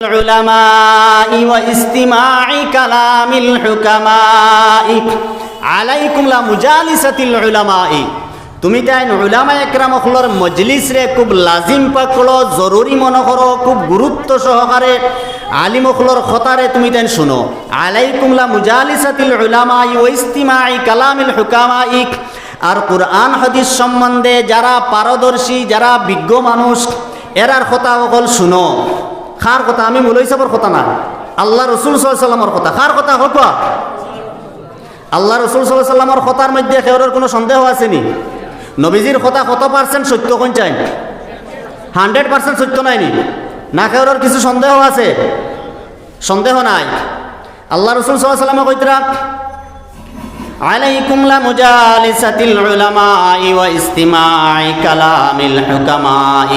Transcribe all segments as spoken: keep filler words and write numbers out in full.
العلماء واستماع كلام الحكماء. عليكم لمجالسة العلماء. তুমি তাইন উলামা একরাম অকলর মজলিসরে খুব লাজিম পাকড়ো, জরুরি মনো করো, খুব গুরুত্ব সহকারে আলিম অকলর কথারে তুমি তাইন শুনো। عليكم لمجالسة العلماء واستماع كلام الحكماء। আর কুরআন হাদিস সম্বন্ধে যারা পারদর্শী, যারা বিজ্ঞ মানুষ, এরার কথা অকল শুনো। কার কথা? আমি মৌলভী সাবর কথা না, আল্লাহ রসুল সাল্লাল্লাহু আলাইহি ওয়াসাল্লামর কথা। কার কথা? কউক্কা। আল্লাহ রসুল সাল্লাল্লাহু আলাইহি ওয়াসাল্লামর কথার মধ্যে কেউরর কুনু সন্দেহ আছে নি? নবীজির কথা কত percent সত্য কইন চাইন? Hundred percent সত্য নায় নি? না, কেউরর কিছু সন্দেহ আছে? সন্দেহ নাই। আল্লাহ রসুল সাল্লাল্লাহু আলাইহি ওয়াসাল্লামে কইতরা, عليكم لمجالسة العلماء واستماع كلام الحكماء।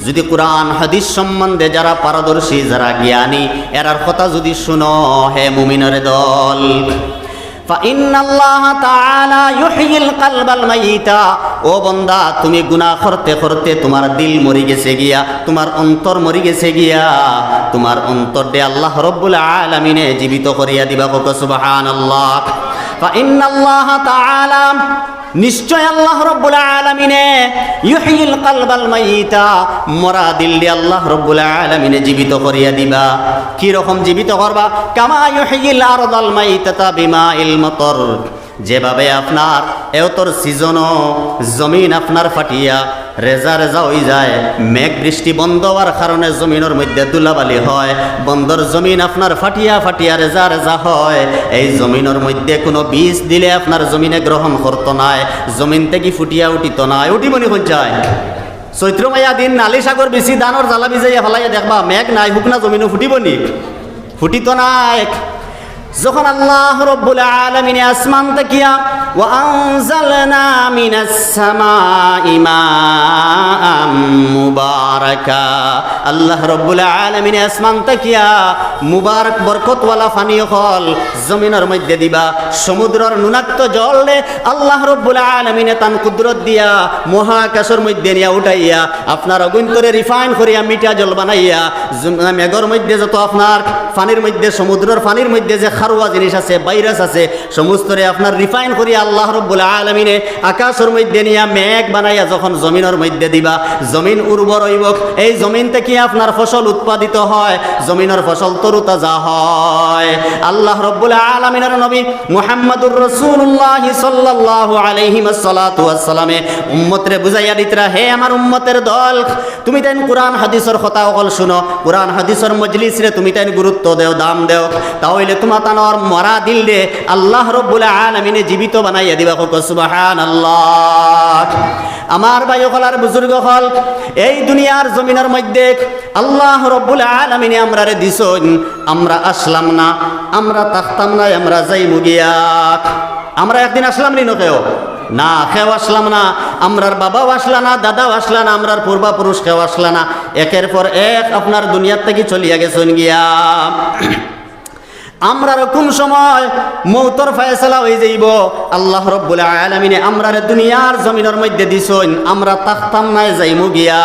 যদি কুরআন হাদিস সম্বন্ধে যারা পারদর্শী, যারা জ্ঞানী, এরার কথা যদি শুনো, হে মুমিনর দল, فإن الله تعالى يحيي القلب الميت। ও বন্দা, তুমি গুনাহ করতে করতে তুমার দিল মরি গেছে গিয়া, তুমার অন্তর মরি গেছে গিয়া, তুমার অন্তররে আল্লাহ রব্বুল আলামিনে জীবিত করিয়া দিবা। কউক্কা সুবহানাল্লাহ। فإن الله تعالى, নিশ্চয় আল্লাহ রব্বুল আলামিনে, يحيي القلب الميت, মরা দিলরে আল্লাহ রব্বুল আলামিনে জীবিত করিয়া দিবা। কি রকম জীবিত করবা? كما يحيي الأرض الميتة بماء المطر। যেভাবে আপনার এওতর সিজনও জমিন আপনার ফাটিয়া রেজা রেজা অইযায়, মেঘ বৃষ্টি বন্ধ অওয়ার কারণে জমিনর মধ্যে ধুলাবালি হয়, বন্দর জমিন আপনার ফাটিয়া ফাটিয়া রেজা রেজা হয়, এই জমিনর মধ্যে কুনু বীজ দিলে আপনার জমিনে গ্রহণ করতো নায়, জমিন থাকি ফুটিয়া উঠিতো নায়। উঠিবো নি কইন চাইন? চৈত্র মাইয়া দিন নালি সাগর বিচি ধানর জালা ভিজাইয়া ফালাইয়া দেখবা, মেঘ নাই, হুকনা জমিনও ফুটিবো নি? ফুটিতো নায়। যখন আল্লাহ রব্বুল আলামিনে আসমান থাকিয়া, وأنزلنا من السماء ماء مباركا, আল্লাহ রব্বুল আলামিনে আসমান থাকিয়া মুবারক বরকতওয়ালা পানি অকল জমিনর মধ্যে দিবা, সমুদ্রর নুনাক্ত জলরে আল্লাহ রব্বুল আলামিনে তান কুদরত দিয়া মহাকাশর মধ্যে নিয়া উঠাইয়া আপনার অগুন্তরে refine করিয়া মিঠা জল বানাইয়া, জুম-, মেঘর মধ্যে যত আপনার পানির মধ্যে, সমুদ্রর পানির মধ্যে যে খারুয়া জিনিস আছে, virus আছে, সমস্তরে আপনার refine করিয়া আল্লাহ রব্বুল আলামিনে আকাশর মধ্যে নিয়া মেঘ বানাইয়া যখন জমিনর মধ্যে দিবা, জমিন উর্বর অইবো, এই জমিন থাকি আপনার ফসল উৎপাদিত হয়, জমিনর ফসল তরুতাজা হয়। আল্লাহ রব্বুল আলামিনর নবী মুহাম্মাদুর রাসূলুল্লাহ সাল্লাল্লাহু আলাইহি ওয়াসাল্লাতু ওয়াসসালামে উম্মতরে বুঝাইয়া দিতরা, হে আমার উম্মতের দল, তুমি তাইন কুরআন হাদিসর কথা অকল শুনো, কুরআন হাদিসর মজলিসরে তুমি তাইন গুরুত্ব দেও, দাম দেও, তা অইলে তুমা তানর মরা দিলরে আল্লাহ রব্বুল আলামিনে জীবিত বানাইয়া দিবা। কউক্কা সুবহানাল্লাহ। আমার ভাই অকল আর বুজুর্গ অকল, এই দুনিয়ার জমিনর মধ্যে আল্লাহ রব্বুল আলামিনে আমরারে দিছইন, আমরা আসলাম না, আমরা থাকতাম না, আমরা যাইমু গিয়া। আমরা একদিন আসলাম নি নু কেউ? না, কেউ আসলাম না। আমরার বাবাও আসলা না, দাদাও আসলা না, আমরার পূর্বাপুরুষ কেউ আসলা না। একের পর এক আপনার দুনিয়ার থাকি চলিয়া গেছইন গিয়া। আমরার কুন সময় মউতর ফয়সালা অইযাইবো, আল্লাহ রব্বুল আলামিনে আমরারে দুনিয়ার জমিনর মধ্যে দিছইন, আমরা থাকতাম নায়, যাইমু গিয়া।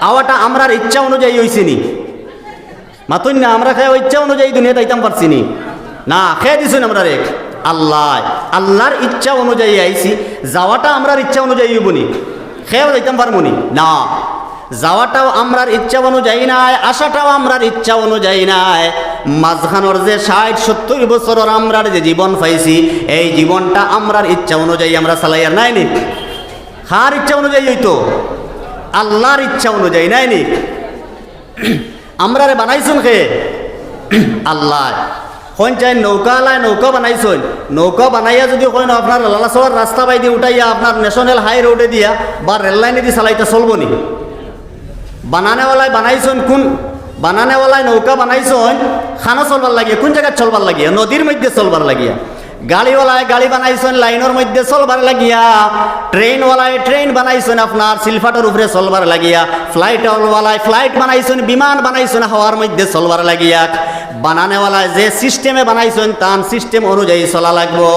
আওয়াটা আমরার ইচ্ছা অনুযায়ী অইছে নি? মাতইন না, আমরা কেউ ইচ্ছা অনুযায়ী দুনিয়াত আইতাম পারছি নি? না, কে দিছইন আমরারে? আল্লায়। আল্লার ইচ্ছা অনুযায়ী আইছি, যাওয়াটা আমরার ইচ্ছা অনুযায়ী অইবো নি? কেউ যাইতাম পারমু নি? না। যাওয়াটাও আমরার ইচ্ছা অনুযায়ী নায়, আসাটাও আমরার ইচ্ছা অনুযায়ী নায়। মাঝখানর যে ষাইট সত্তইর বছরর আমরার যে জীবন পাইছি, এই জীবনটা আমরার ইচ্ছা অনুযায়ী আমরা চালাইয়ার, নায় নি? কার ইচ্ছা অনুযায়ী অইতো? আল্লার ইচ্ছা অনুযায়ী, নায় নি? আমরারে বানাইছইন কে? আল্লায়। কইন চাইন নৌকাআলায় নৌকা বানাইছইন, নৌকা বানাইয়া যুদি কইন আপনার লালাছড়ার রাস্তা বাইদি উঠাইয়া আপনার national high road-এ দিয়া বা রেল লাইনেদি চালাইতা, চলবো নি? বানানেওয়ালায় বানাইছইন কুন, বানানেওয়ালায় নৌকা বানাইছইন কানো চলবার লাগিয়া, কুন জাগাত চলবার লাগিয়া? নদীর মধ্যে চলবার লাগিয়া। গাড়িওয়ালায় গাড়ি বানাইছইন লাইনর মধ্যে চলবার লাগিয়া, ট্রেনওয়ালায় ট্রেন বানাইছইন আপনার সিলফাটর উপরে চলবার লাগিয়া, ফ্লাইটওয়ালায় ফ্লাইট বানাইছইন, বিমান বানাইছইন হাওয়ার মধ্যে চলবার লাগিয়া। বানানেওয়ালায় যে system-এ বানাইছইন, তান system অনুযায়ী চলা লাগবো,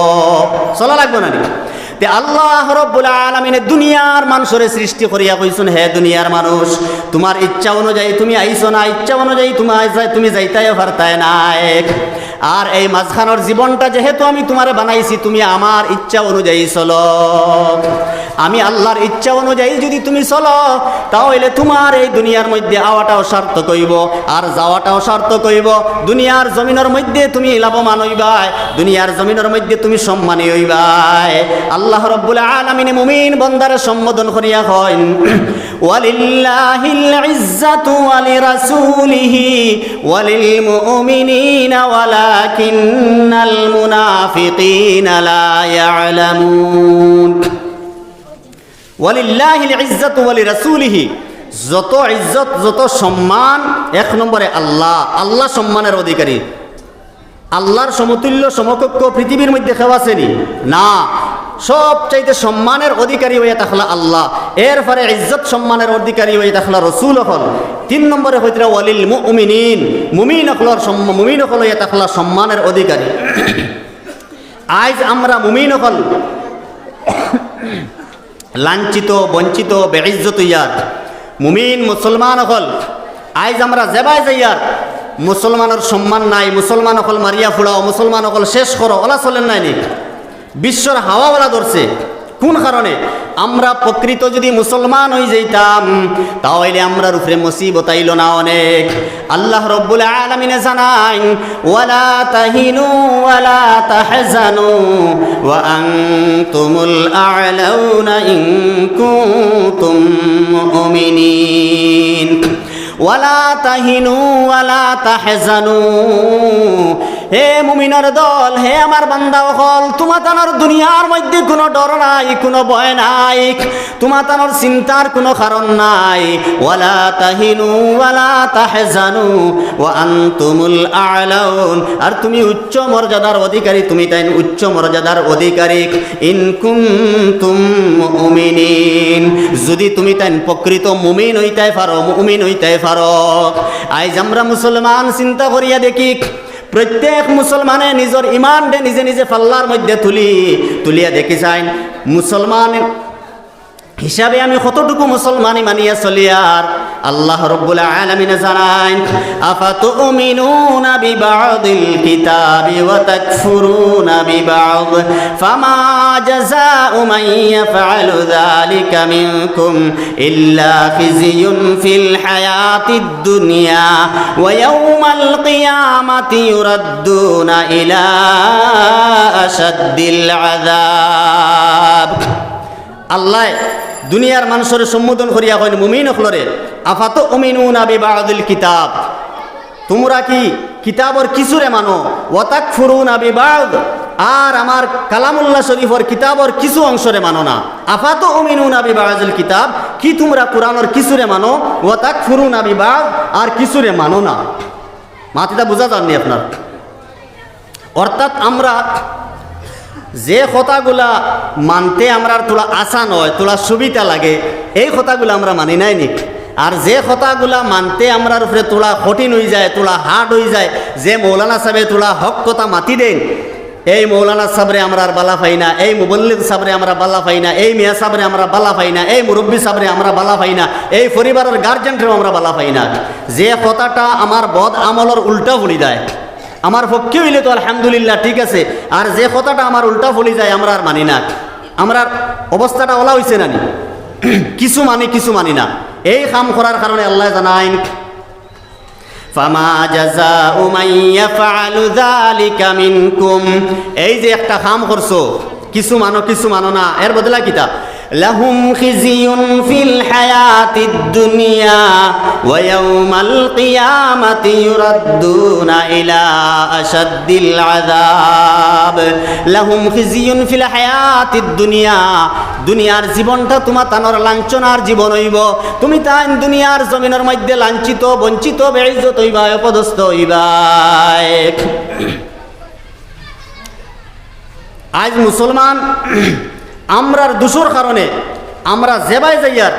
চলা লাগবো না নি? তে আল্লাহ রব্বুল আলামিনে দুনিয়ার মানষরে সৃষ্টি করিয়া কইছইন, "হে দুনিয়ার মানুষ, তুমার ইচ্ছা অনুযায়ী তুমি আইছো না, ইচ্ছা অনুযায়ী তুমি যাইতায় পারতায় নায়। আর এই মাঝখানর জীবনটা যেহেতু আমি তুমারে বানাইছি, তুমি আমার ইচ্ছা অনুযায়ী চলো।" আমি আল্লাহর ইচ্ছা অনুযায়ী যুদি তুমি চলো, তা অইলে তুমার এই দুনিয়ার মধ্যে আওয়াটাও সার্থক অইবো, আর যাওয়াটাও সার্থক অইবো। দুনিয়ার জমিনর মধ্যে তুমি লাভবান অইবায়, দুনিয়ার জমিনর মধ্যে তুমি সম্মানী অইবায়। আল্লাহ রব্বুল আলামিনে মুমিন বন্দারে সম্বোধন করিয়া কইন, "ওয়ালিল্লাহিল ইজ্জাতু ওয়ালিরাসূলিহি ওয়ালিলমুমিনিনা ওয়ালাকিন্নাল মুনাফিকিনা লা ইয়ালামুন।" ওয়ালিল্লাহিল ইজ্জাতু ওয়ালি রাসূলিহি, যত ইজ্জত, যত সম্মান, এক নম্বরে আল্লাহ। আল্লাহ সম্মানের অধিকারী। আল্লাহর সমতুল্য, সমকক্ষ পৃথিবীর মধ্যে কেউ আছে নি? না। সবচাইতে সম্মানের অধিকারী অইয়া থাকলা আল্লাহ। এরপরে ইজ্জত সম্মানের অধিকারী অইয়া থাকলা রসুল অকল। তিন নম্বরে কইতরা ওয়ালিল মুমিনিন, মুমিন অকলর সম্ম-, মুমিন অকল অইয়া থাকলা সম্মানের অধিকারী। আইজ আমরা মুমিন অকল লাঞ্ছিত, বঞ্চিত, বেইজ্জত অইয়ার। মুমিন মুসলমান অকল, আইজ আমরা যেবায় যাইয়ার, মুসলমানর সম্মান নাই, মুসলমান অকল মারিয়া ফুড়াও, মুসলমান অকল শেষ করো, অলা চলের নায় নি? বিশ্বর হাওয়া অলা ধরছে। কুন কারণে? আমরা প্রকৃত যুদি মুসলমান অইযাইতাম, তা অইলে আমরার উপরে মুসিবত আইলো না অনেক। আল্লাহ রব্বুল আলামিনে জানাইন, "ওয়ালা তাহিনু ওয়ালা তাহজানু ওয়া আনতুমুল আ'লাউনা ইন কুনতুম মুমিনিন।" "ওয়ালা তাহিনু ওয়ালা তাহজানু।" হে মুমিনর দল, হে আমার বান্দা অকল, তুমাতানর দুনিয়ার মধ্যে কুনু ডর নাই, কুনু ভয় নাই। তুমাতানর চিন্তার কুনু কারণ নাই। "ওয়ালা তাহিনু ওয়ালা তাহজানু ওয়া আনতুমুল আ'লাউন।" আর তুমি উচ্চ মর্যাদার অধিকারী, তুমি তাইন উচ্চ মর্যাদার অধিকারী। "ইন কুনতুম মুমিনিন।" যুদি তুমি তাইন প্রকৃত মুমিন অইতায় পারো, মুমিন অইতায় পারো। আইজ আমরা মুসলমান, চিন্তা করিয়া দেখি, প্রত্যেক মুসলমানে নিজর ইমানরে নিজে নিজে পাল্লার মধ্যে তুলি, তুলিয়া দেখি চাইন, মুসলমান হিসাবে আমি কতটুকু মুসলমানি মানিয়া চলিয়ার। আল্লাহ রব্বুল আলামিনে জানাইন, "আফাতুমিনুনা বিবাদিল কিতাবি ওয়া তাকফুরুনা বিবাদ, ফামা জাযাউ মান ইয়াফআলু যালিকা মিনকুম ইল্লা খিজিউন ফিল হায়াতিদ দুনিয়া ওয়া ইয়াউমাল কিয়ামাতি ইউরাদ্দুনা ইলা আশাদ্দিল আযাব।" আল্লায় দুনিয়ার মানষরে সম্বোধন করিয়া কইন মুমিন অকলরে, "আফাতুমিনুনা বিবাদিল কিতাব।" তুমরা কি কিতাবর কিছুরে মানো? "ওয়া তাকফুরুনা বিবাদ।" আর আমার কালামুল্লাহ শরীফর কিতাবর কিছু অংশরে মানো না। "আফাতুমিনুনা বিবাদিল কিতাব", কি তুমরা কুরআনর কিছুরে মানো? "ওয়া তাকফুরুনা বিবাদ", আর কিছুরে মানো না। মাতিতা বুঝা যার নি আপনার? অর্থাৎ আমরা যে কথাগুলা মানতে আমরার থুড়া আসান অয়, থুড়া সুবিধা লাগে, এই কথাগুলা আমরা মানি নায় নি? আর যে কথাগুলা মানতে আমরার উপরে থুড়া কঠিন অইযায়, থুড়া hard অইযায়, যে মৌলানা সাবে থুড়া হক কথা মাতি দেইন, এই মৌলানা সাবরে আমরা আর বালা পাই না, এই মুবল্লিগ সাবরে আমরা বালা পাই না, এই মিয়া সাবরে আমরা বালা পাই না, এই মুরব্বি সাবরে আমরা বালা পাই না, এই পরিবারর গার্জেনরেও আমরা বালা পাই না। যে কথাটা আমার বদ আমলর উল্টা ফুলি দেয়, আমার পক্ষে অইলে তো আলহামদুলিল্লাহ, ঠিক আছে। আর যে কথাটা আমার উল্টা ফুলি যায়, আমরা আর মানি না, আমরার অবস্থাটা অলা অইছে না নি? কিছু মানি, কিছু মানি না। এই কাম করার কারণে আল্লায় জানাইন, "ফামা জাযাউ মান ইয়াফআলু যালিকা মিনকুম।" এই যে একটা কাম করছো, কিছু মানো, কিছু মানো না, এর বদলা কিতা? "লাহুম খিজিউন ফিল হায়াতিদ দুনিয়া ওয়া ইয়াউমাল কিয়ামাতি ইউরাদ্দুনা ইলা আশাদ্দিল আযাব।" "লাহুম খিজিউন ফিল হায়াতিদ দুনিয়া।" দুনিয়ার জীবনটা তুমাতানর লাঞ্ছনার জীবন অইবো। তুমি তাইন দুনিয়ার জমিনর মধ্যে লাঞ্ছিত, বঞ্চিত, বেইজ্জত অইবায়, অপদস্থ অইবায়। আইজ মুসলমান, আমরার দুষর কারণে আমরা যেবায় যাইয়ার,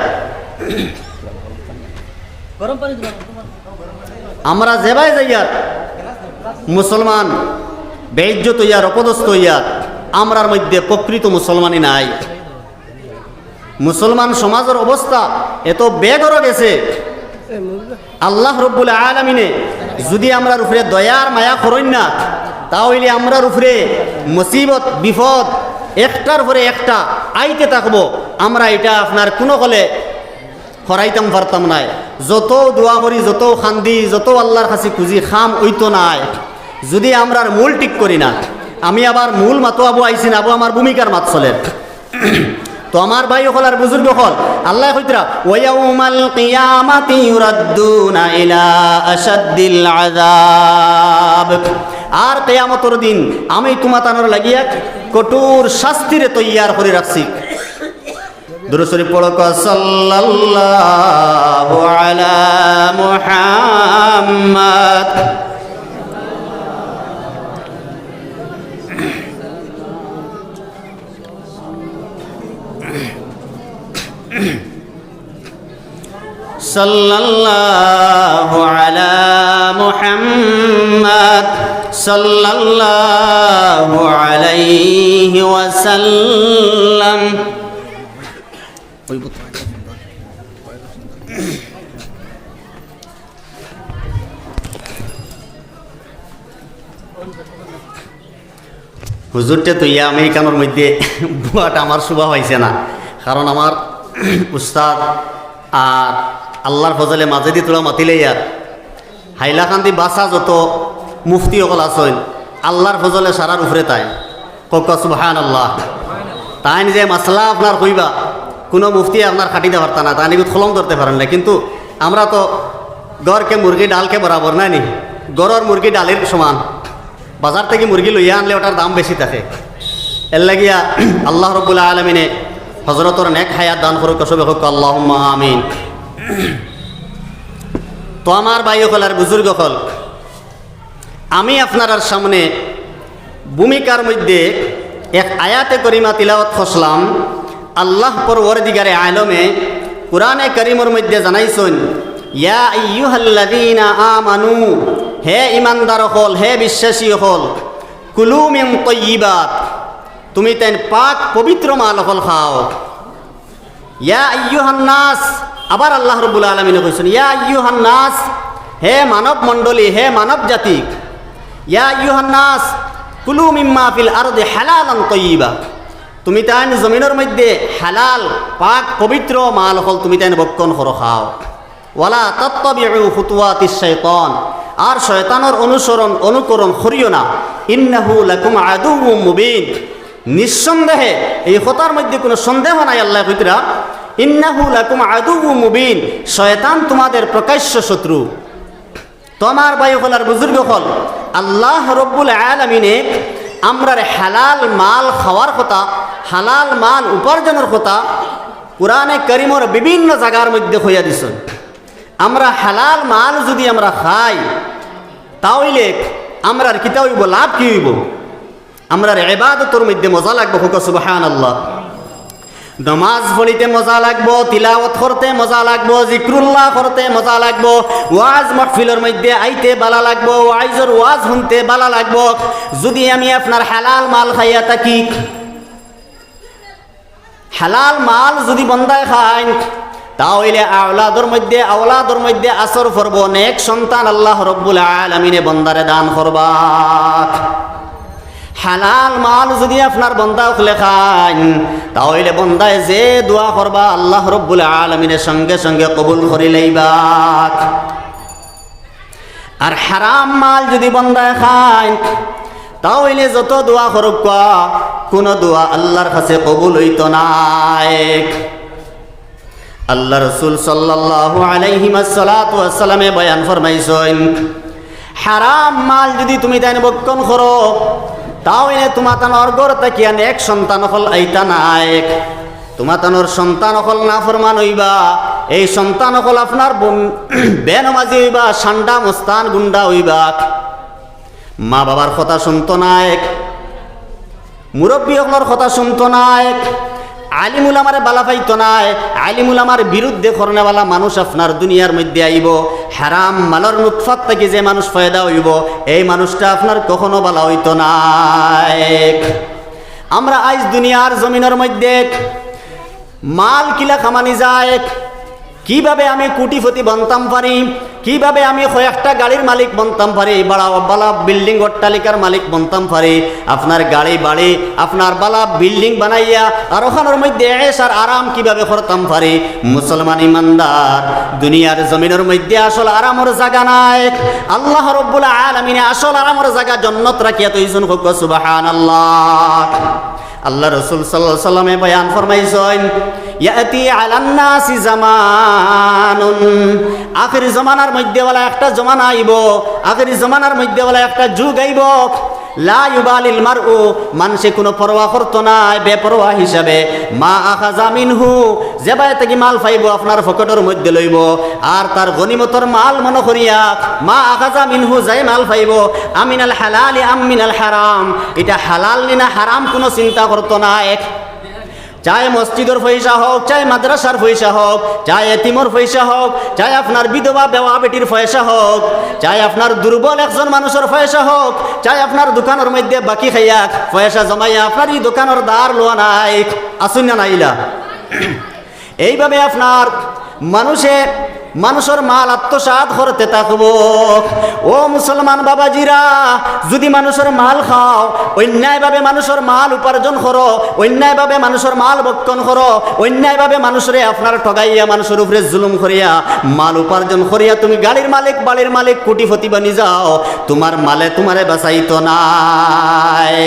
আমরা যেবায় যাইয়ার মুসলমান বেইজ্জত অইয়ার, অপদস্থ অইয়ার। আমরার মধ্যে প্রকৃত মুসলমানই নাই। মুসলমান সমাজর অবস্থা এত বেগরো গেছে, আল্লাহ রব্বুল আলামিনে যুদি আমরার উপরে দয়া আর মায়া করইন না, তা অইলে আমরার উপরে মুসিবত, বিপদ একটার পরে একটা আইতে থাকবো। আমরা ইটা আপনার কুনু কলে হরাইতাম পারতাম নায়। যত দোয়া করি, যত কান্দি, যত আল্লাহর কাছে খুঁজি, কাম অইতো নায়। যুদি আমরার মূল ঠিক করি না, আমি আবার মূল মাতো আবু আইছি না, আবু আমার ভূমিকার মাত চলের। তো আমার ভাই অকল আর বুজুর্গ অকল, আল্লায় কইতরা, "ওয়া ইয়াউমাল কিয়ামাতি ইউরাদ্দুনা ইলা আশাদ্দিল আযাব।" আর কিয়ামতর দিন আমি তুমাতানর লাগিয়া কঠোর শাস্তিরে তৈয়ার করি রাখছি। দুরূদ শরীফ পড়ো, কও, সাল্লাল্লাহু আলা মুহাম্মাদ। সাল্লাল্লাহু আলা মুহাম্মাদ, সাল্লাল্লাহু আলাইহি ওয়াসাল্লাম। হুজুররে থইয়া আমি ইখানর মধ্যে বওয়াটা আমার শোভা পাইছে না, কারণ আমার উস্তাদ আর আল্লাহর ফজলে মাঝেদি থুড়া মাতিলে ইয়ার হাইলাকান্দি বাসা যত মুফতি অকল আছইন, আল্লাহর ফজলে সারার উপরে তাইন। কউক্কা সুবহানাল্লাহ। তাইন যে মাসলা আপনার কইবা, কুনু মুফতি আপনার খাটিতা পারতা না, তাইন ইগুত কলম ধরতে পারইন না। কিন্তু আমরা তো ঘর কে মুরগি ডাল কে বরাবর, নায় নি? ঘরর মুরগি ডালির সমান। বাজার থাকি মুরগি লইয়া আনলে ওটার দাম বেশি থাকে। এর লাগিয়া আল্লাহ রব্বুল আলামিনে হজরতর নেক হায়াত দান করুক, সবে কউক্কা আল্লাহুম্মা আমিন। তো আমার ভাই অকল আর বুজুর্গ অকল, আমি আপনারার সামনে ভূমিকার মধ্যে এক আয়াতে করিমা তিলাওয়াত করছিলাম। আল্লাহ পরওয়ারদিগারে আলমে কুরআনে করিমর মধ্যে জানাইছইন, "ইয়া আইয়ুহাল্লাযীনা আমানু", হে ইমানদার অকল, হে বিশ্বাসী অকল, "কুলু মিন তাইয়্যিবাত", তুমি তাইন পাক পবিত্র মাল অকল খাও। ইয়া আইয়ুহান নাস, আবার আল্লাহ রব্বুল আলামিনে কইছইন, ইয়া আইয়ুহান নাস, হে মানব মণ্ডলী, হে মানব জাতি, ইয়া আইয়ুহান নাস, কুলু মিম্মা ফিল আরদি হালালান তাইয়্যিবা, তুমি তাইন জমিনর মধ্যে হালাল, পাক, পবিত্র মাল অকল তুমি তাইন ভক্ষণ করো, খাও। ওয়ালা তাত্তাবিউ খুতুওয়াতিশ শাইতান, আর শয়তানর অনুসরণ, অনুকরণ করিও না। ইন্নাহু লাকুম আদুউম মুবিন, নিঃসন্দেহে, এই কথার মধ্যে কোনো সন্দেহ নাই, আল্লায় কইতরা, "ইন্নাহু লাকুম আদুউম মুবিন", শয়তান তোমাদের প্রকাশ্য শত্রু। তো আমার ভাই অকল আর বুজুর্গ অকল, আল্লাহ রব্বুল আলামিনে আমরারে হালাল মাল খাওয়ার কথা, হালাল মাল উপার্জনর কথা কুরআনে করিমর বিভিন্ন জাগার মধ্যে কইয়া দিছইন। আমরা হালাল মাল যুদি আমরা খাই, তা অইলে আমরার কিতা অইবো, লাভ কি অইবো? আমরার ইবাদতর মধ্যে মজা লাগবো, কউক্কা সুবহানাল্লাহ। নমাজ পড়িতে মজা লাগবো, তিলাওয়াত করতে মজা লাগবো, জিকরুল্লাহ করতে মজা লাগবো, ওয়াজ মাহফিলর মধ্যে আইতে ভালা লাগবো, ওয়াইজর ওয়াজ হুনতে ভালা লাগবো। যুদি আমি আপনার হালাল মাল খাইয়া থাকি, হালাল মাল যুদি বন্দায় খাইন, তা অইলে আওলাদর মধ্যে, আওলাদর মধ্যে আসর পড়বো, নেক সন্তান আল্লাহ রব্বুল আলামিনে বন্দারে দান করবা। হালাল মাল যুদি আপনার বন্দা অকলে খাইন, তা অইলে বন্দায় যে দোয়া করবা, আল্লাহ রব্বুল আলামিনে সঙ্গে সঙ্গে কবুল করি লইবা। আর হারাম মাল যুদি বন্দায় খাইন, তা অইলে যত দোয়া করউক্কা, কুনু দোয়া আল্লাহর কাছে কবুল অইতো নায়। আল্লাহর রাসূল সাল্লাল্লাহু আলাইহি ওয়াসাল্লাতু ওয়াসসালামে বয়ান ফরমাইছইন, হারাম মাল যুদি তুমি তাইন ভক্ষণ করো, তা অইলে তুমাতানর ঘর থাকিয়া নেক সন্তান অকল আইতা নায়। তুমাতানর সন্তান অকল নাফরমান অইবা, এই সন্তান অকল আপনার বন-, বেনমাজি অইবা, সান্ডা মস্তান গুন্ডা অইবা। মা বাবার কথা শুনতো নায়, মুরব্বি অকলর কথা শুনতো নায়, আলিম উলামারে ভালা পাইতো নায়, আলিম উলামার বিরুদ্ধে করনেওয়ালা মানুষ আপনার দুনিয়ার মধ্যে আইবো। হারাম মালর নুতফাত থাকি যে মানুষ পয়দা অইবো, এই মানুষটা আপনার কখনো ভালা অইতো নায়। আমরা আইজ দুনিয়ার জমিনর মধ্যে মাল কিলা কামানি যায়, কিভাবে আমি কোটিপতি বনতাম পারি, কিভাবে আমি কয়েকটা গাড়ির মালিক বনতাম পারি, বড় বালা বিল্ডিং অট্টালিকার মালিক বনতাম পারি, আপনার গাড়ি বাড়ি, আপনার বালা বিল্ডিং বানাইয়া আর ওখানোর মধ্যে এশ আর আরাম কিভাবে করতাম পারি। মুসলমান ইমানদার, দুনিয়ার জমিনর মধ্যে আসল আরামর জাগা নাই। আল্লাহ রব্বুল আলামিনে আসল আরামর জাগা জন্নত রাখিয়া থইছইন। কউক্কা সুবহানাল্লাহ। আল্লাহ রসুল সাল্লাল্লাহু আলাইহি ওয়াসাল্লামে বয়ান ফরমাইছইন, ইয়াতি আলান নাসি জামানুন, আখেরি জমানার মধ্যে বালা একটা জমানা আইবো, আখেরি জমানার মধ্যে বালা একটা যুগ আইবো, লা ইউবালিল মারউ, মানষে কুনু পরোয়া করতো নায়, বেপরোয়া হিসাবে, মা আখাযা মিনহু, যেবায় থাকি মাল পাইবো আপনার পকেটর মধ্যে লইবো, আর তার গনিমতর মাল মনো করিয়া, মা আখাযা মিনহু, যে মাল পাইবো, আমিনাল হালালি আম মিনাল হারাম, ইটা হালাল নি না হারাম কুনু চিন্তা করতো নায়। চায় মসজিদর পয়সা হউক, চায় মাদ্রাসার পয়সা হউক, চায় এতিমর পয়সা হউক, চায় আপনার বিধবা বেওয়া বেটির পয়সা হউক, চায় আপনার দুর্বল একজন মানুষর পয়সা হউক, চায় আপনার দোকানর মধ্যে বাকি খাইয়া পয়সা জমাইয়া আপনার ই দোকানর ধার লওয়া নায়, আছইন না নাইলা? এইভাবে আপনার মানুষে, মানুষর মাল আত্মসাৎ করতে থাকবো। ও মুসলমান বাবাজিরা, যুদি মানুষর মাল খাও, অন্যায়ভাবে মানুষর মাল উপার্জন করো, অন্যায়ভাবে মানুষর মাল ভক্ষণ করো, অন্যায়ভাবে মানুষরে আপনার ঠগাইয়া, মানুষর উপরে জুলুম করিয়া, মাল উপার্জন করিয়া তুমি গাড়ির মালিক, বাড়ির মালিক, কোটিপতি বনি যাও, তুমার মালে তুমারে বাঁচাইতো নায়।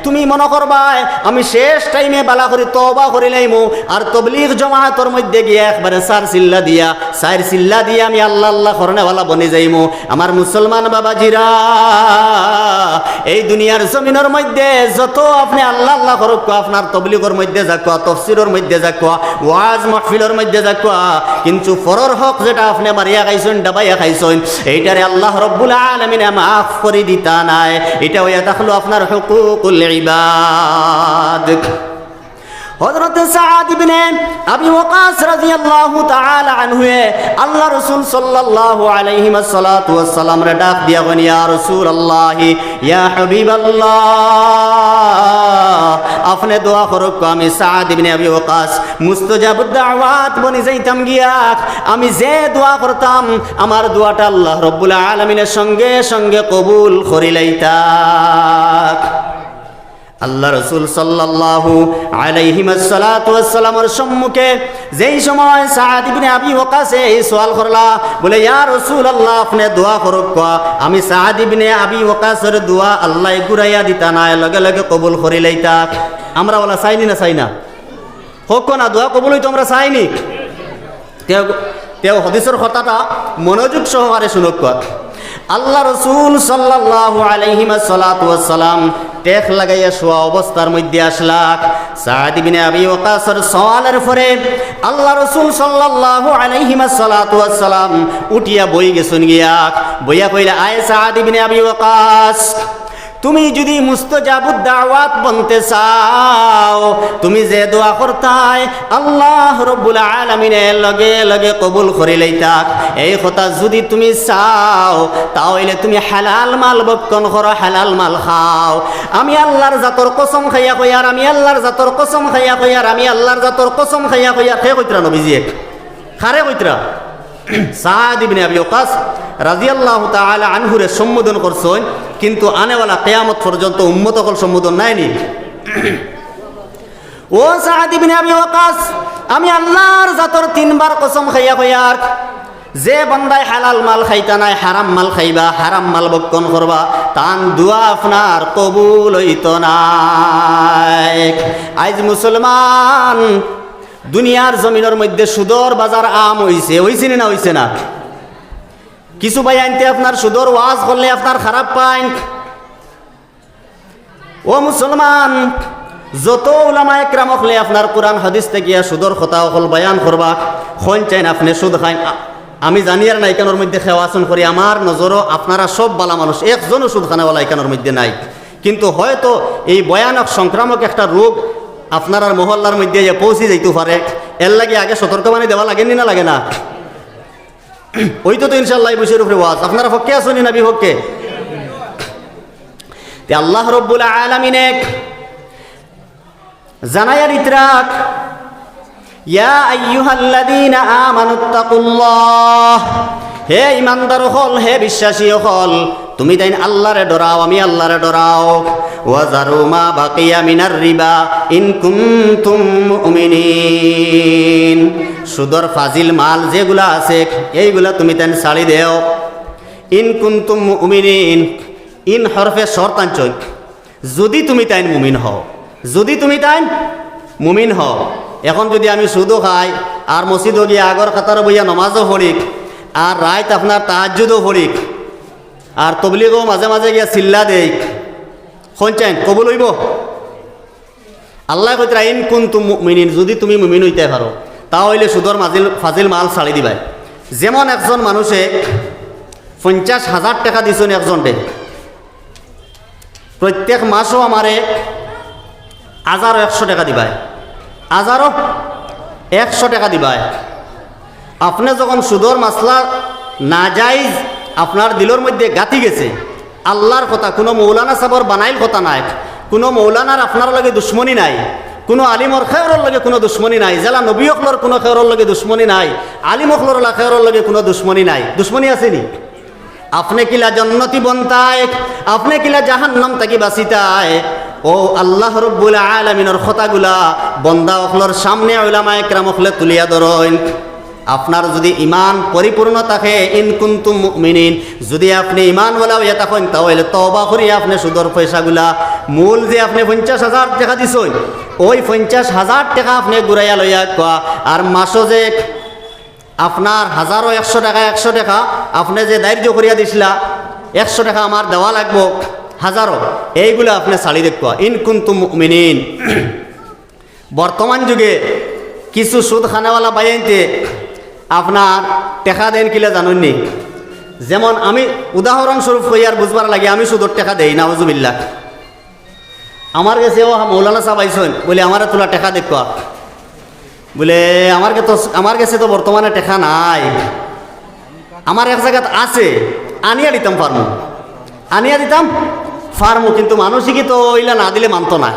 তুমি মনো করবায়, আমি শেষ টাইমে বালা করি তওবা করি লাইমু, আর তবলিগ জমাতর মধ্যে গিয়া একবারে চার চিল্লা দিয়া, চার চিল্লা দিয়া আমি আল্লাহ আল্লাহ করনেওয়ালা বনি যাইমু। আমার মুসলমান বাবাজিরা, এই দুনিয়ার জমিনর মধ্যে যত আপনে আল্লাহ আল্লাহ করউক্কা, আপনার তবলিগর মধ্যে যাউক্কা, তফসিরর মধ্যে যাউক্কা, ওয়াজ মাহফিলর মধ্যে যাউক্কা, কিন্তু পরর হক যেটা আপনে মারিয়া খাইছইন, ডাবাইয়া খাইছইন, এইটারে আল্লাহ রব্বুল আলামিনে মাফ করি দিতা নায়। ইটা অইয়া থাকলো আপনার হুকুকুল ইবাদ। হযরত সাদ ইবনে আবি ওয়াক্কাস রাদিয়াল্লাহু তাআলা আনহুয়ে আল্লাহ রসুল সাল্লাল্লাহু আলাইহি ওয়াসাল্লাতু ওয়াসসালামরে ডাক দিয়া কইন, ইয়া রাসূলুল্লাহ, ইয়া হাবিবাল্লাহ, আপনে দোয়া করউক্কা, আমি সাদ ইবনে আবি ওয়াক্কাস মুস্তাজাবুদ দাওয়াত বনি যাইতাম গিয়া, আমি যে দোয়া করতাম, আমার দোয়াটা আল্লাহ রব্বুল আলামিনে সঙ্গে সঙ্গে কবুল করি লাইতা। আল্লাহ রসুল সাল্লাল্লাহু আলাইহি ওয়াসাল্লাতু ওয়াসসালামর সম্মুখে যেই সময় সাদ ইবনে আবি ওয়াক্কাসে এই সওয়াল করলা, বলে, ইয়া রাসূলুল্লাহ, আপনে দোয়া করউক্কা, আমি সাদ ইবনে আবি ওয়াক্কাসর দোয়া আল্লায় ঘুরাইয়া দিতা নায়, লগে লগে কবুল করি লাইতা। আমরা অলা চাইনি না চাই না? কউক্কা না, দোয়া কবুল অইতো আমরা চাইনি। তেউ, তেউ হাদিসর কথাটা মনোযোগ সহকারে হুনউক্কা। আল্লাহ রসুল সাল্লাল্লাহু আলাইহি ওয়াসাল্লাতু ওয়াসসালাম টেক লাগাইয়া শুয়া অবস্থার মধ্যে আছলা। সাদ ইবনে আবি ওয়াক্কাসর সওয়ালর পরে আল্লাহ রসুল সাল্লাল্লাহু আলাইহি ওয়াসাল্লাতু ওয়াসসালাম উঠিয়া বই গেছইন গিয়া। বইয়া কইলা, আয় সাদ ইবনে আবি ওয়াক্কাস, তুমি যুদি মুস্তাজাবুদ দাওয়াত বনতে চাও, তুমি যে দোয়া করতায়, আল্লাহ রব্বুল আলামিনে লগে লগে কবুল করি লাইতা। এই কথা যুদি তুমি চাও, তা অইলে তুমি হালাল মাল ভক্ষণ করো, হালাল মাল খাও। আমি আল্লাহর জাতর কসম খাইয়া কইয়ার, আমি আল্লাহর জাতর কসম খাইয়া কইয়ার, আমি আল্লাহর জাতর কসম খাইয়া কইয়ার। কে কইতরা নবীজিয়ে? কারে কইতরা? সাদ ইবনে আবি ওয়াক্কাস রাদিয়াল্লাহু তাআলা আনহুরে সম্বোধন করছইন, কিন্তু আনেওয়ালা কিয়ামত পর্যন্ত উম্মত অকল সম্বোধন নায়নি। ও সাদ ইবনে আবি ওয়াক্কাস, আমি আল্লাহর জাতর তিনবার কসম খাইয়া কইয়ার, যে বান্দায় হালাল মাল খাইতা নায়, হারাম মাল খাইবা, হারাম মাল ভক্ষণ করবা, তান দোয়া আপনার কবুল অইতো নায়। আইজ মুসলমান দুনিয়ার জমিনর মধ্যে সুদর বাজার আম অইছে, অইছে নি না অইছে না? কিছু ভাইয়াইন্তে আপনার সুদর ওয়াজ করলে আপনার খারাপ পাইন। ও মুসলমান, যত উলামা একরাম অকলে আপনার কোরআন হাদিস থাকিয়া সুদর কথা অকল বয়ান করবা, কইন চাইন আপনে সুদ খাইন। আ-, আমি জানি আর না, ইখানর মধ্যে কেউ আছইন করি, আমার নজরো আপনারা সব বালা মানুষ, একজনও সুদ খানেওয়ালা ইখানর মধ্যে নাই। কিন্তু হয়তো এই ভয়ানক সংক্রামক একটা রোগ আপনারার মহল্লার মধ্যে গিয়া পৌঁছি যাইতো পারে, এরলাগি আগে সতর্কবাণী দেওয়া লাগেনি না লাগে না? অইতো তো ইনশাআল্লাহ এই বিষয়র উপরে ওয়াজ। আপনারা পক্ষে আছইন নি না বিপক্ষে? তে আল্লাহ রব্বুল আলামিনে জানাইয়া দিতরাক, ইয়া আইয়ুহাল্লাযীনা আমানুত্তাকুল্লাহ, হে ইমানদার অকল, হে বিশ্বাসী অকল, তুমি তাইন আল্লারে ডরাও, আমি আল্লারে ডরাও। ওয়া যারু মা বাকিয়া মিনার রিবা ইন কুনতুম মুমিনিন, সুদর ফাজিল মাল যেগুলা আছে, এইগুলা তুমি তাইন ছাড়ি দেও। ইন কুনতুম মুমিনিন, ইন হরফে শর্ত আনছইন। যুদি তুমি তাইন মুমিন হও, যুদি তুমি তাইন মুমিন হও। এখন যুদি আমি সুদও খাই, আর মসজিদও গিয়া আগর কাতারো বইয়া নমাজও পড়িক, আর রাইত আপনার তাহাজ্জুদও পড়িক, আর তবলিগও মাঝে মাঝে গিয়া চিল্লা দেইক, কইন চাইন কবুল অইবো? আল্লায় কইতরা, "ইন কুনতুম মুমিনিন", যুদি তুমি মুমিন অইতায় পারো, তা অইলে সুদর মাজিল, ফাজিল মাল ছাড়ি দিবায়। যেমন একজন মানুষে পঞ্চাশ হাজার টেকা দিছইন একজনরে, প্রত্যেক মাসও আমারে হাজারো একশো টেকা দিবায়, হাজারো একশো টেকা দিবায়। আপনে যখন সুদর মাসলা নাজাইজ আপনার দিলর মধ্যে গাঁথি গেছে, আল্লার কথা, কুনু মৌলানা সাবর বানাইল কথা নায়, কুনু মৌলানার আপনার লগে দুশমনি নাই, কুনু আলিমর খেউরর লগে কুনু দুশমনি নাই, যেলা নবী অকলর কুনু খেউরর লগে দুশমনি নাই, আলিম অকলর লা খেউরর লগে কুনু দুশমনি নাই। দুশমনি আছে নি? আপনে কিলা জন্নতি বনতায়, আপনে কিলা জাহান্নাম থাকি বাচিতায়, অউ আল্লাহ রব্বুল আলামিনর কথাগুলা বন্দা অকলর সামনে উলামায়ে কেরাম অকলে তুলিয়া ধরইন। আপনার যুদি ইমান পরিপূর্ণ থাকে, ইন কুনতুম মুমিনিন, যুদি আপনে ইমানওয়ালা অইয়া থাকইন, তা অইলে তওবা করি আপনে সুদর পয়সাগুলা, মূল যে আপনে পঞ্চাশ হাজার টেকা দিছইন, অউ পঞ্চাশ হাজার টেকা আপনে ঘুরাইয়া লইয়া আউক্কা, আর মাসো যে আপনার হাজারো একশো টেকা, একশো টেকা আপনে যে ধার্য করিয়া দিছলা, একশো টেকা আমার দেওয়া লাগবো, হাজারো, এইগুলা আপনে ছাড়ি দেউক্কা, ইন কুনতুম মুমিনিন। বর্তমান যুগে কিছু সুদ খানেওয়ালা ভাইয়াইন্তে আপনার টেকা দেইন কিলা জানইন নি? যেমন আমি উদাহরণস্বরূপ কইয়ার বুঝবার লাগি, আমি সুদর টেকা দেই, নাউজুবিল্লাহ। আমার গেছে অউ মৌলানা সাব আইছইন, বুলে, "আমারে তুলা টেকা দেউক্কা।" বুলে, "আমার গে তো, আমার গেছে তো বর্তমানে টেকা নাই, আমার এক জাগাত আছে, আনিয়া দিতাম পারমু, আনিয়া দিতাম পারমু, কিন্তু মানুষে কি তো ইলা না দিলে মানতো না।"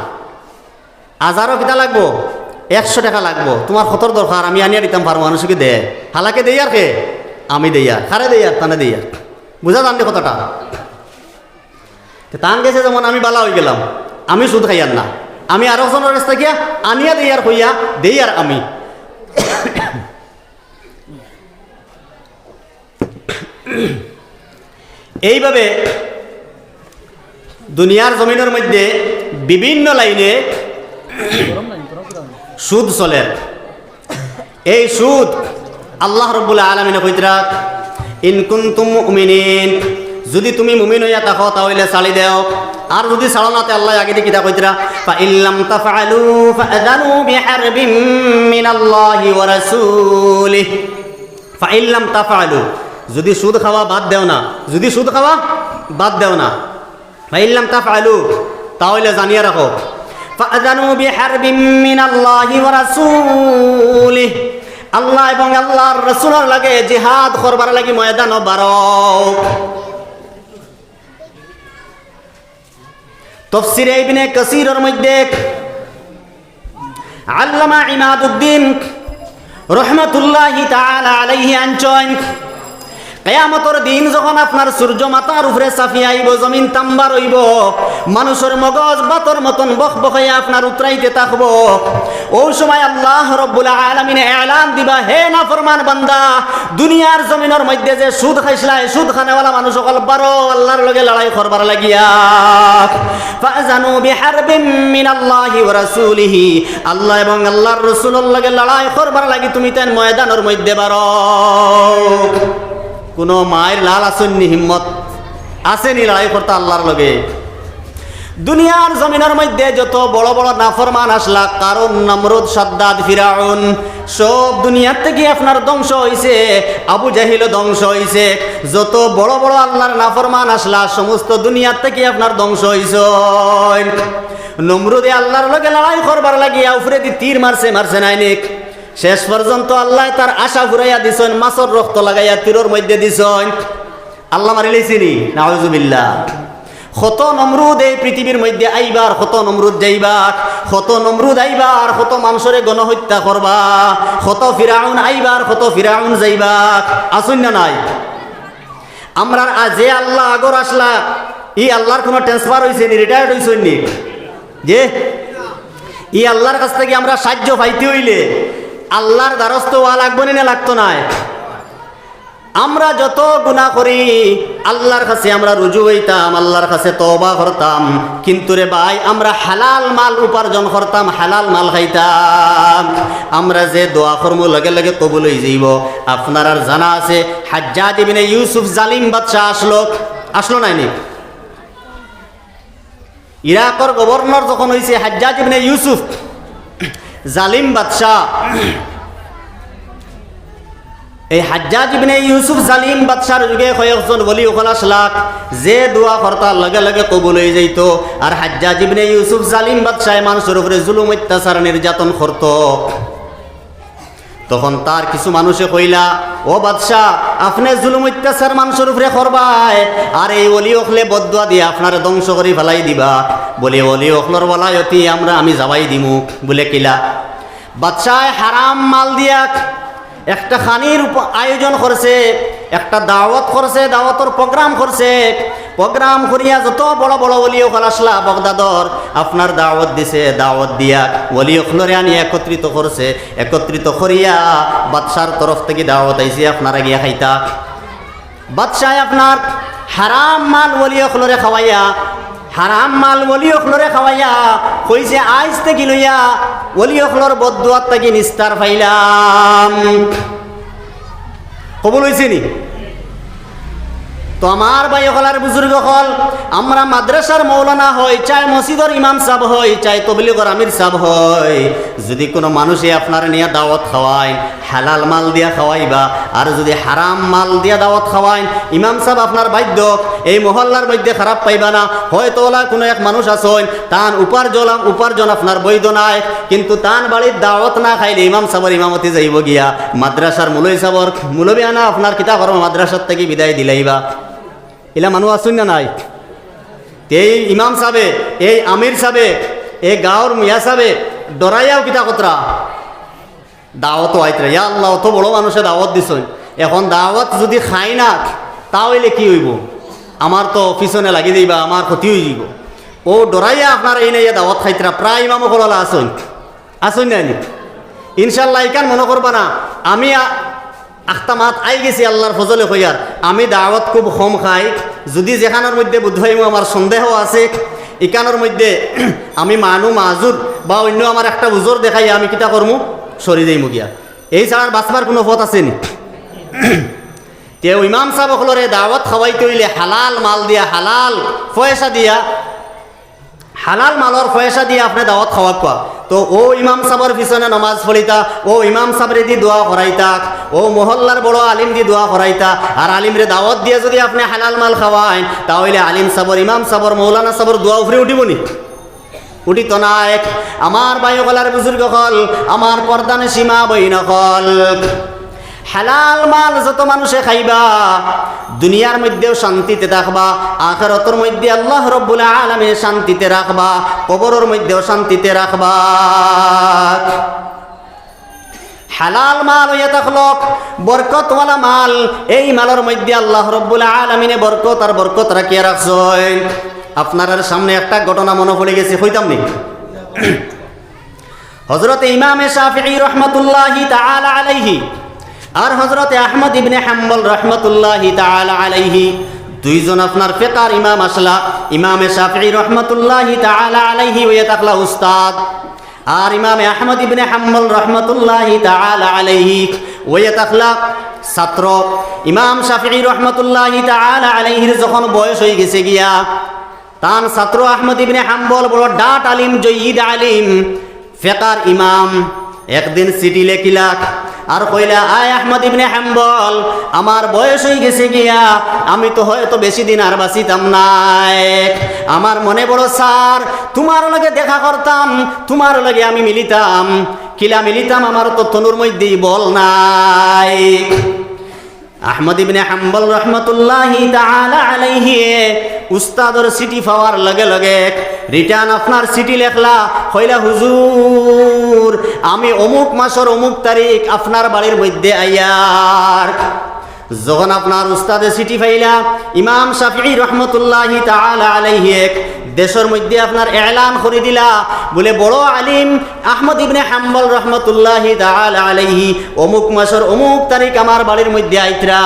হাজারো কিতা লাগবো? একশো টেকা লাগবো। তুমার কতর দরকার? আমি আনিয়া দিতাম পারমু, মানুষে কি দে? হালাকে দেইয়ার কে? আমি দেইয়ার। কারে দেইয়ার? তানে দেইয়ার। বুঝা যার নি কথাটা? তে তান গেছে যেমন আমি বালা অইগেলাম, আমি সুদ খাইয়ার না, আমি আরক জনর গেছ থাকিয়া আনিয়া দেইয়ার কইয়া দেইয়ার আমি। এইভাবে দুনিয়ার জমিনর মধ্যে বিভিন্ন লাইনে সুদ চলের। এই সুদ আল্লাহ রব্বুল আলামিনে কইতরা, "ইন কুনতুম মুমিনিন", যুদি তুমি মুমিন অইয়া থাকো, তা অইলে ছাড়ি দেও। আর যুদি ছাড়ো না, তে আল্লায় আগেদি কিতা কইতরা, "ফাইল্লাম তাফআলু ফাআযানু বিহারবিম মিনাল্লাহি ওয়া রাসূলিহ।" ফাইল্লাম তাফআলু, যুদি সুদ খাওয়া বাদ দেও না, যুদি সুদ খাওয়া বাদ দেও না, ফাইল্লাম তাফআলু, তা অইলে জানিয়া রাখো, ফাআযানু বিহারবিম মিনাল্লাহি ওয়া রাসূলিহ, আল্লাহ এবং আল্লাহর রাসূলর লগে জিহাদ করবার লাগি ময়দানো বারও। তফসিরে ইবনে কাসিরর মধ্যে আল্লামা ইমাদুদ্দিন রহমতুল্লাহি তাআলা আলাইহি আনছইন, কিয়ামতর দিন যখন আপনার সূর্য মাথার উপরে চাপিয়া আইবো, জমিন তাম্বার অইবো, মানুষর মগজ ভাতর মতন বকবকাইয়া আপনার উতরাইতে থাকবো, অউ সময় আল্লাহ রব্বুল আলামিনে এলান দিবা, "হে নাফরমান বান্দা, দুনিয়ার জমিনর মধ্যে যে সুদ খাইছলায়, সুদ খানেওয়ালা মানুষ অকল বারও, আল্লাহর লগে লড়াই করবার লাগিয়া।" ফাআযানু বিহারবিম মিনাল্লাহি ওয়া রাসূলিহি, আল্লাহ এবং আল্লাহর রাসূলর লগে লড়াই করবার লাগি তুমি তাইন ময়দানর মধ্যে বারও। কুনু মাইর লাল আছইন নি, হিম্মত আছে নি লড়াই করতা আল্লাহর লগে? দুনিয়ার জমিনর মধ্যে যত বড় বড় নাফরমান আছলা, কারুন, নমরুদ, সাদ্দাদ, ফিরাউন, সব দুনিয়ার থাকি আপনার ধ্বংস অইছে, আবু জাহিলও ধ্বংস অইছে। যত বড় বড় আল্লাহর নাফরমান আছলা, সমস্ত দুনিয়ার থাকি আপনার ধ্বংস অইছইন। নমরুদে আল্লাহর লগে লড়াই করবার লাগিয়া উপরেদি তীর মারছে, মারছে নায় নি? শেষ পর্যন্ত আল্লায় তার আশা ফুরাইয়া দিছইন, মাছর রক্ত লাগাইয়া তীরর মধ্যে দিছইন। আল্লায় মারিলাইছে নি? নাউজুবিল্লাহ। কত নমরুদ এই পৃথিবীর মধ্যে আইবা আর কত নমরুদ যাইবা, কত নমরুদ আইবা আর কত মানষরে গণহত্যা করবা, কত ফিরাউন আইবা আর কত ফিরাউন যাইবা। আছইন না নাই? আমরার আ-, যে আল্লাহ আগর আছলা, ই আল্লাহর কুনু transfer অইছে নি, retired অইছইন নি? যে ই আল্লাহর কাছ থাকি আমরা সাহায্য পাইতে অইলে আল্লাহর দ্বারস্থ অওয়া লাগবো নি না লাগতো নায়? আমরা যত গুনাহ করি, আল্লাহর কাছে আমরা রুজু অইতাম, আল্লাহর কাছে তওবা করতাম, কিন্তু রে ভাই, আমরা হালাল মাল উপার্জন করতাম, হালাল মাল খাইতাম। আমরা যে দোয়া করমু, লগে লগে কবুল অইযাইবো। আপনারার জানা আছে, হাজ্জাজ ইবনে ইউসুফ জালিম বাদশা আছলো, আছলো নায় নি? ইরাকর গভর্নর যখন অইছে হাজ্জাজ ইবনে ইউসুফ, জালিম বাদশা, এই হাজ্জাজ ইবনে ইউসুফ জালিম বাদশার যুগে কয়েকজন ওলি অকল আছলা, যে দোয়া করতা লগে লগে কবুল অইযাইতো। আর হাজ্জাজ ইবনে ইউসুফ জালিম বাদশায় মানষর উপরে জুলুম, অত্যাচার, নির্যাতন করতো। তখন তার কিছু মানষে কইলা, "ও বাদশা, আপনে জুলুম অত্যাচার মানষর উপরে করবায়, আর এই ওলি অকলে বদদোয়া দিয়া আপনারে ধ্বংস করি ফালাই দিবা।" বুলে, "ওলি অকলর ওলায়তি আমরা, আমি যাওয়াই দিমু।" বুলে, "কিলা?" বাদশায় হারাম মাল দিয়া একটা খানির উপ-, আয়োজন করছে, একটা দাওয়াত করছে, দাওয়াতর program করছে। Program করিয়া যত বড় বড় ওলি অকল আছলা বগদাদর, আপনার দাওয়াত দিছে, দাওয়াত দিয়া ওলি অকলরে আনি একত্রিত করছে, একত্রিত করিয়া বাদশার তরফ থাকি দাওয়াত আইছে, আপনারা গিয়া খাইতা। বাদশায় আপনার হারাম মাল ওলি অকলরে খাওয়াইয়া, হারাম মাল ওলি অকলরে খাওয়াইয়া কইছে, "আইজ থাকি লইয়া ওলি অকলর বদদোয়াত থাকি নিস্তার পাইলাম।" কবুল অইছে নি? তো আমার ভাই অকল আর বুজুর্গ অকল, আমরা মাদ্রাসার মৌলানা হই, চাই মসজিদর ইমাম সাব হই, চাই তবলিগর আমির সাব হই, যুদি কুনু মানষে আপনারে নিয়া দাওয়াত খাওয়াইন, হালাল মাল দিয়া খাওয়াইবা, আর যুদি হারাম মাল দিয়া দাওয়াত খাওয়াইন, ইমাম সাব আপনার বাধ্য, এই মহল্লার মধ্যে খারাপ পাইবা না, হয়তো ওলা কুনু এক মানুষ আছইন, তান উপার্জন, উপার্জন আপনার বৈধ নায়, কিন্তু তান বাড়িত দাওয়াত না খাইলে ইমাম সাবর ইমামতি যাইবো গিয়া, মাদ্রাসার মুলই সাবর, মুলবিয়ানা আপনার কিতা করবো, মাদ্রাসার থাকি বিদায় দিলাইবা। ইলা মানুষ আছইন না নাই? তে এই ইমাম সাবে, এই আমির সাবে, এই গাঁওর মিয়া সাবে ডরাইয়াও কিতা কতরা? দাওয়াতও আইতরা। ইয়া আল্লাহ, অত বড় মানষে দাওয়াত দিছইন, এখন দাওয়াত যুদি খাই না, তা অইলে কি অইবো? আমার তো পিছনে লাগি যাইবা, আমার ক্ষতি অইযিবো। অউ ডরাইয়া আপনারা এইন আইয়া দাওয়াত খাইতরা, প্রায় ইমাম অকল আছইন, আছইন না নি? ইনশাআল্লাহ, ইখান মনো করবা না, আমি আ-, আখতা মাত আইগেছি আল্লাহর ফজলে কইয়ার। আমি দাওয়াত খুব কম খাই, যুদি যেখানর মধ্যে বুধ অইমু আমার সন্দেহ আছে, ইখানর মধ্যে আমি মানু মাজুর বা অইন্য আমার একটা উজর দেখাইয়া আমি কিতা করমু, সরি যাইমু গিয়া। এই ছাড়া আর বাঁচবার কুনু পথ আছে নি? তেউ ইমাম সাব অকলরে দাওয়াত খাওয়াইতে অইলে হালাল মাল দিয়া, হালাল পয়সা দিয়া, হালাল মালর পয়সা দিয়া আপনে দাওয়াত খাওয়াউক্কা। তো অউ ইমাম সাবর পিছনে নমাজ পড়িতা, অউ ইমাম সাবরেদি দোয়া করাইতা, অউ মহল্লার বড় আলিমদি দোয়া করাইতা, আর আলিমরে দাওয়াত দিয়া যুদি আপনে হালাল মাল খাওয়াইন, তা অইলে আলিম সাবর, ইমাম সাবর, মৌলানা সাবর দোয়া উফরে উঠিবো নি? উঠিতো নায়। আমার ভাই অকল আর বুজুর্গ অকল, আমার পর্দানিশি মা বইন অকল, হালাল মাল যত মানষে খাইবা, দুনিয়ার মধ্যেও শান্তিতে থাকবা, আখেরাতর মধ্যে আল্লাহ রব্বুল আলামিন শান্তিতে রাখবা, কবরর মধ্যেও শান্তিতে রাখবা। হালাল মাল অইয়া থাকলো বরকতওয়ালা মাল, এই মালর মধ্যে আল্লাহ রব্বুল আলামিনে বরকত আর বরকত রাখিয়া রাখছইন। আপনারার সামনে একটা ঘটনা মনো পড়ি গেছে, কইতাম নি? হযরতে ইমামে শাফিঈ রহমাতুল্লাহি তাআলা আলাইহি আর হযরতে আহমদ ইবনে হাম্বল রহমাতুল্লাহি তাআলা আলাইহি, দুইজন আপনার ফিকহর ইমাম আছলা। ইমামে শাফিঈ রহমাতুল্লাহি তাআলা আলাইহি অইয়া থাকলা উস্তাদ, আর ইমামে আহমদ ইবনে হাম্বল রহমাতুল্লাহি তাআলা আলাইহি অইয়া থাকলা ছাত্র। ইমাম শাফিঈ রহমাতুল্লাহি তাআলা আলাইহির যখন বয়স অইগেছে গিয়া, তান ছাত্র আহমদ ইবনে হাম্বল বড় ডাট আলিম, জয়্যিদ আলিম, ফিকহর ইমাম। একদিন চিঠি লেখিলা আর কইলা, "আয় আহমদ ইবনে হাম্বল, আমার বয়স অইগেছে গিয়া, আমি তো হয়তো বেশি দিন আর বাঁচিতাম নায়। আমার মনে বড় চার, তুমার লগে দেখা করতাম, তুমার লগে আমি মিলিতাম। কিলা মিলিতাম, আমার তো তনুর মধ্যেই বল নাই।" আহমদ ইবনে হাম্বল রহমতুল্লাহি তাআলা আলাইহি উস্তাদর চিঠি পাওয়ার লগে লগে রিটার্ন আপনার চিঠি লেখলা, কইলা, "হুজুর, আমি অমুক মাসর অমুক তারিখ আপনার বাড়ির মধ্যে আইয়ার।" যখন আপনার উস্তাদে চিঠি পাইলা, ইমাম শাফিঈ রহমতুল্লাহি তাআলা আলাইহি এক দেশর মধ্যে আপনার এলান করি দিলা, বলে, "বড় আলিম আহমদ ইবনে হাম্বল রহমতুল্লাহি তাআলা আলাইহি অমুক মাসর অমুক তারিখ আমার বাড়ির মধ্যে আইতরা।"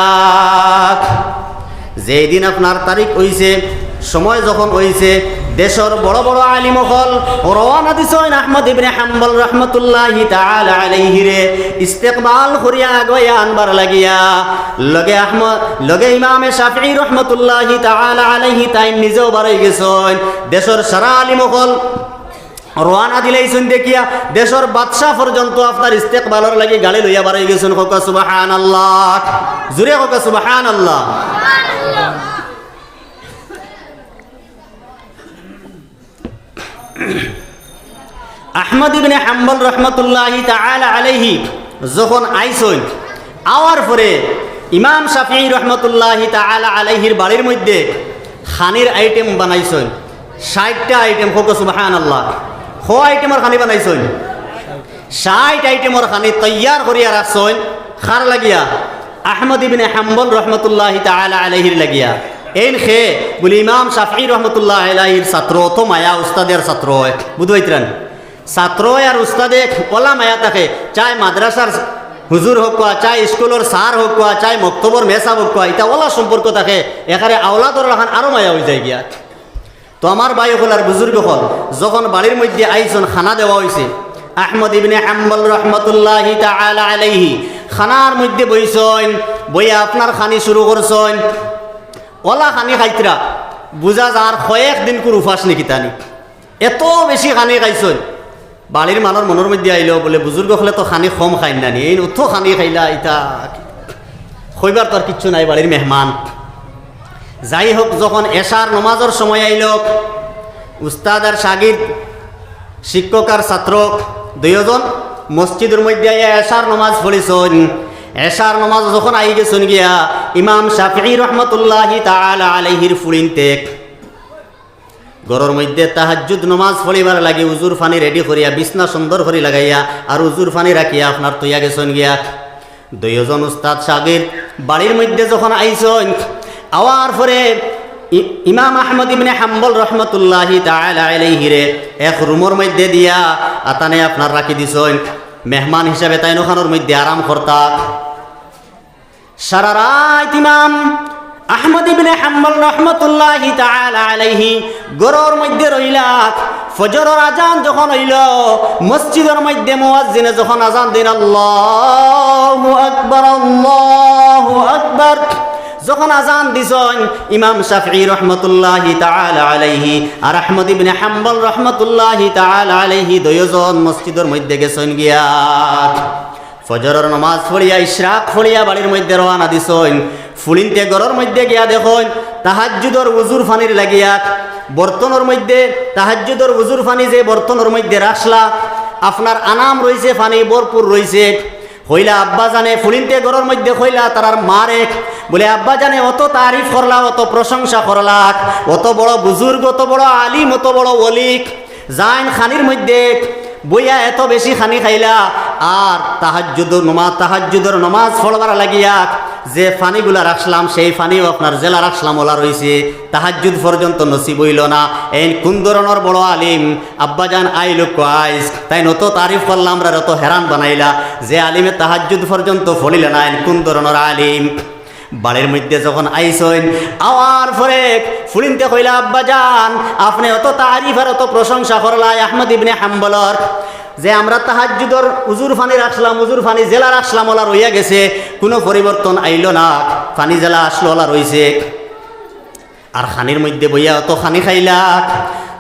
যেই দিন আপনার তারিখ অইছে, সময় যখন অইছে, দেশর বড় বড় আলিম অকল রওয়ানা দিছইন আহমদ ইবনে হাম্বল রহমতুল্লাহি তাআলা আলাইহিরে ইস্তেকবাল করিয়া আগুয়াইয়া আনবার লাগিয়া। লগে আহমদ, লগে ইমামে শাফিঈ রহমতুল্লাহি তাআলা আলাইহি তাইন নিজেও বারই গেছইন। দেশর সারা আলিম অকল রওয়ানা দিলাইছইন দেখিয়া দেশর বাদশা পর্যন্ত আপনার ইস্তেকবালর লাগি গাড়ি লইয়া বারই গেছইন। কউক্কা সুবহানাল্লাহ, জুরে কউক্কা সুবহানাল্লাহ। আহমদ ইবনে হাম্বল রহমতুল্লাহি তাআলা আলাইহি যখন আইছইন, আওয়ার পরে ইমাম শাফিঈ রহমতুল্লাহি তাআলা আলাইহির বাড়ির মধ্যে খানির আইটেম বানাইছইন, ষাইটটা আইটেম। কউক্কা সুবহানাল্লাহ। কয় আইটেমর খানি বানাইছইন? ষাইট আইটেমর খানি তৈয়ার করিয়া রাখছইন। কার লাগিয়া? আহমদ ইবনে হাম্বল রহমতুল্লাহি তাআলা আলাইহির লাগিয়া। এইন কে? বলে ইমাম শাফিঈ রহমতুল্লাহ আলাইহির ছাত্র, অত মায়া উস্তাদে আর ছাত্রয়। বুঝবাইতরান? ছাত্রয় আর উস্তাদে অলা মায়া থাকে, চাই মাদ্রাসার হুজুর হউক্কা, চাই স্কুলর স্যার হউক্কা, চাই মক্তবর মেসাব হউক্কা, ইতা অলা সম্পর্ক থাকে, একারে আওলাদর লাখান আরো মায়া অইযায় গিয়া। তো আমার ভাই অকল আর বুজুর্গ অকল, যখন বাড়ির মধ্যে আইছইন, খানা দেওয়া অইছে, আহমদ ইবনে হাম্বল রহমতুল্লাহি তাআলা আলাইহি খানার মধ্যে বইছইন, বইয়া আপনার খানি শুরু করছইন। অলা খানি খাইতরা, বুঝা যার কয়েক দিনকুর উপাস নি কিতা নি। এত বেশি খানি খাইছইন, বাড়ির মানষর মনর মধ্যে আইলো বলে, "বুজুর্গ অকলে তো খানি কম খাইন না নি, এইন অত খানি খাইলা, ইতা কইবার তো আর কিচ্ছু নাই, বাড়ির মেহমান।" যাই হউক, যখন এশার নমাজর সময় আইলো, উস্তাদ আর শাগির্দ, শিক্ষক আর ছাত্র দুইওজন মসজিদর মধ্যে আইয়া এশার নমাজ পড়িছইন। এশার নমাজ যখন আই গেছইন গিয়া, ইমাম শাফিঈ রহমতুল্লাহি তাআলা আলাইহির ফুড়িন্তে ঘরর মধ্যে তাহাজ্জুদ নমাজ পড়িবার লাগি উজুর পানি রেডি করিয়া, বিছনা সুন্দর করি লাগাইয়া আর উজুর পানি রাখিয়া আপনার থইয়া গেছইন গিয়া। দুইওজন উস্তাদ শাগির্দ বাড়ির মধ্যে যখন আইছইন, আওয়ার পরে ই-, ইমাম আহমদ ইবনে হাম্বল রহমতুল্লাহি তাআলা আলাইহিরে এক রুমর মধ্যে দিয়া আতানে আপনার রাখি দিছইন, মেহমান হিসাবে তাইন অখানর মধ্যে আরাম করতা। সারা রাইত ইমাম আহমদ ইবনে হাম্বল রহমতুল্লাহি তাআলা আলাইহি ঘরর মধ্যে রইলা। ফজরর আজান যখন অইলো, মসজিদর মধ্যে মুয়াজ্জিনে যখন আজান দেইন, "আল্লাহু আকবার, আল্লাহু আকবার", যখন আজান দিছইন, ইমাম শাফিঈ রহমতুল্লাহি তাআলা আলাইহি আর আহমদ ইবনে হাম্বল রহমতুল্লাহি তাআলা আলাইহি দুইওজন মসজিদর মধ্যে গেছইন গিয়া। ফজরর নমাজ পড়িয়া, ইশরাক পড়িয়া বাড়ির মধ্যে রওয়ানা দিছইন। ফুড়িন্তে ঘরর মধ্যে গিয়া দেখইন, তাহাজ্জুদর উজুর পানির লাগিয়া বর্তনর মধ্যে, তাহাজ্জুদর উজুর পানি যে বর্তনর মধ্যে রাখলা, আপনার আনাম রইছে, পানি ভরপুর রইছে। কইলা আব্বাজানে, ফুড়িন্তে ঘরর মধ্যে কইলা তারার মারে, বলে, "আব্বাজানে অত তারিফ করলা, অত প্রশংসা করলা, অত বড় বুজুর্গ, অত বড় আলিম, অত বড় ওলি, যাইন খানির মধ্যে বইয়া এত বেশি খানি খাইলা, আর তাহাজ্জুদ নমাজ, তাহাজ্জুদর নমাজ পড়বার লাগিয়া যে পানিগুলা রাখলাম, সেই পানিও আপনার যেলা রাখলাম অলা রইছে, তাহাজ্জুদ পর্যন্ত নসিব অইলো না। এইন কুন ধরনর বড় আলিম, আব্বাজান আইলো কইছ, তাইন অত তারিফ করলা, আমরারে অত হেরান বানাইলা, যে আলিমে তাহাজ্জুদ পর্যন্ত পড়িলা না, এইন কুন ধরনর আলিম?" বাড়ির মধ্যে যখন আইছইন, আওয়ার পরে ফুড়িন্তে কইলা, "আব্বাজান, আপনে অত তারিফ আর অত প্রশংসা করলা আহমদ ইবনে হাম্বলর, যে আমরা তাহাজ্জুদর উজুর পানি রাখলাম, উজুর পানি যেলা রাখলাম অলা রইয়া গেছে, কুনু পরিবর্তন আইলো না, পানি যেলা আসলো অলা রইছে, আর খানির মধ্যে বইয়া অত খানি খাইলা।"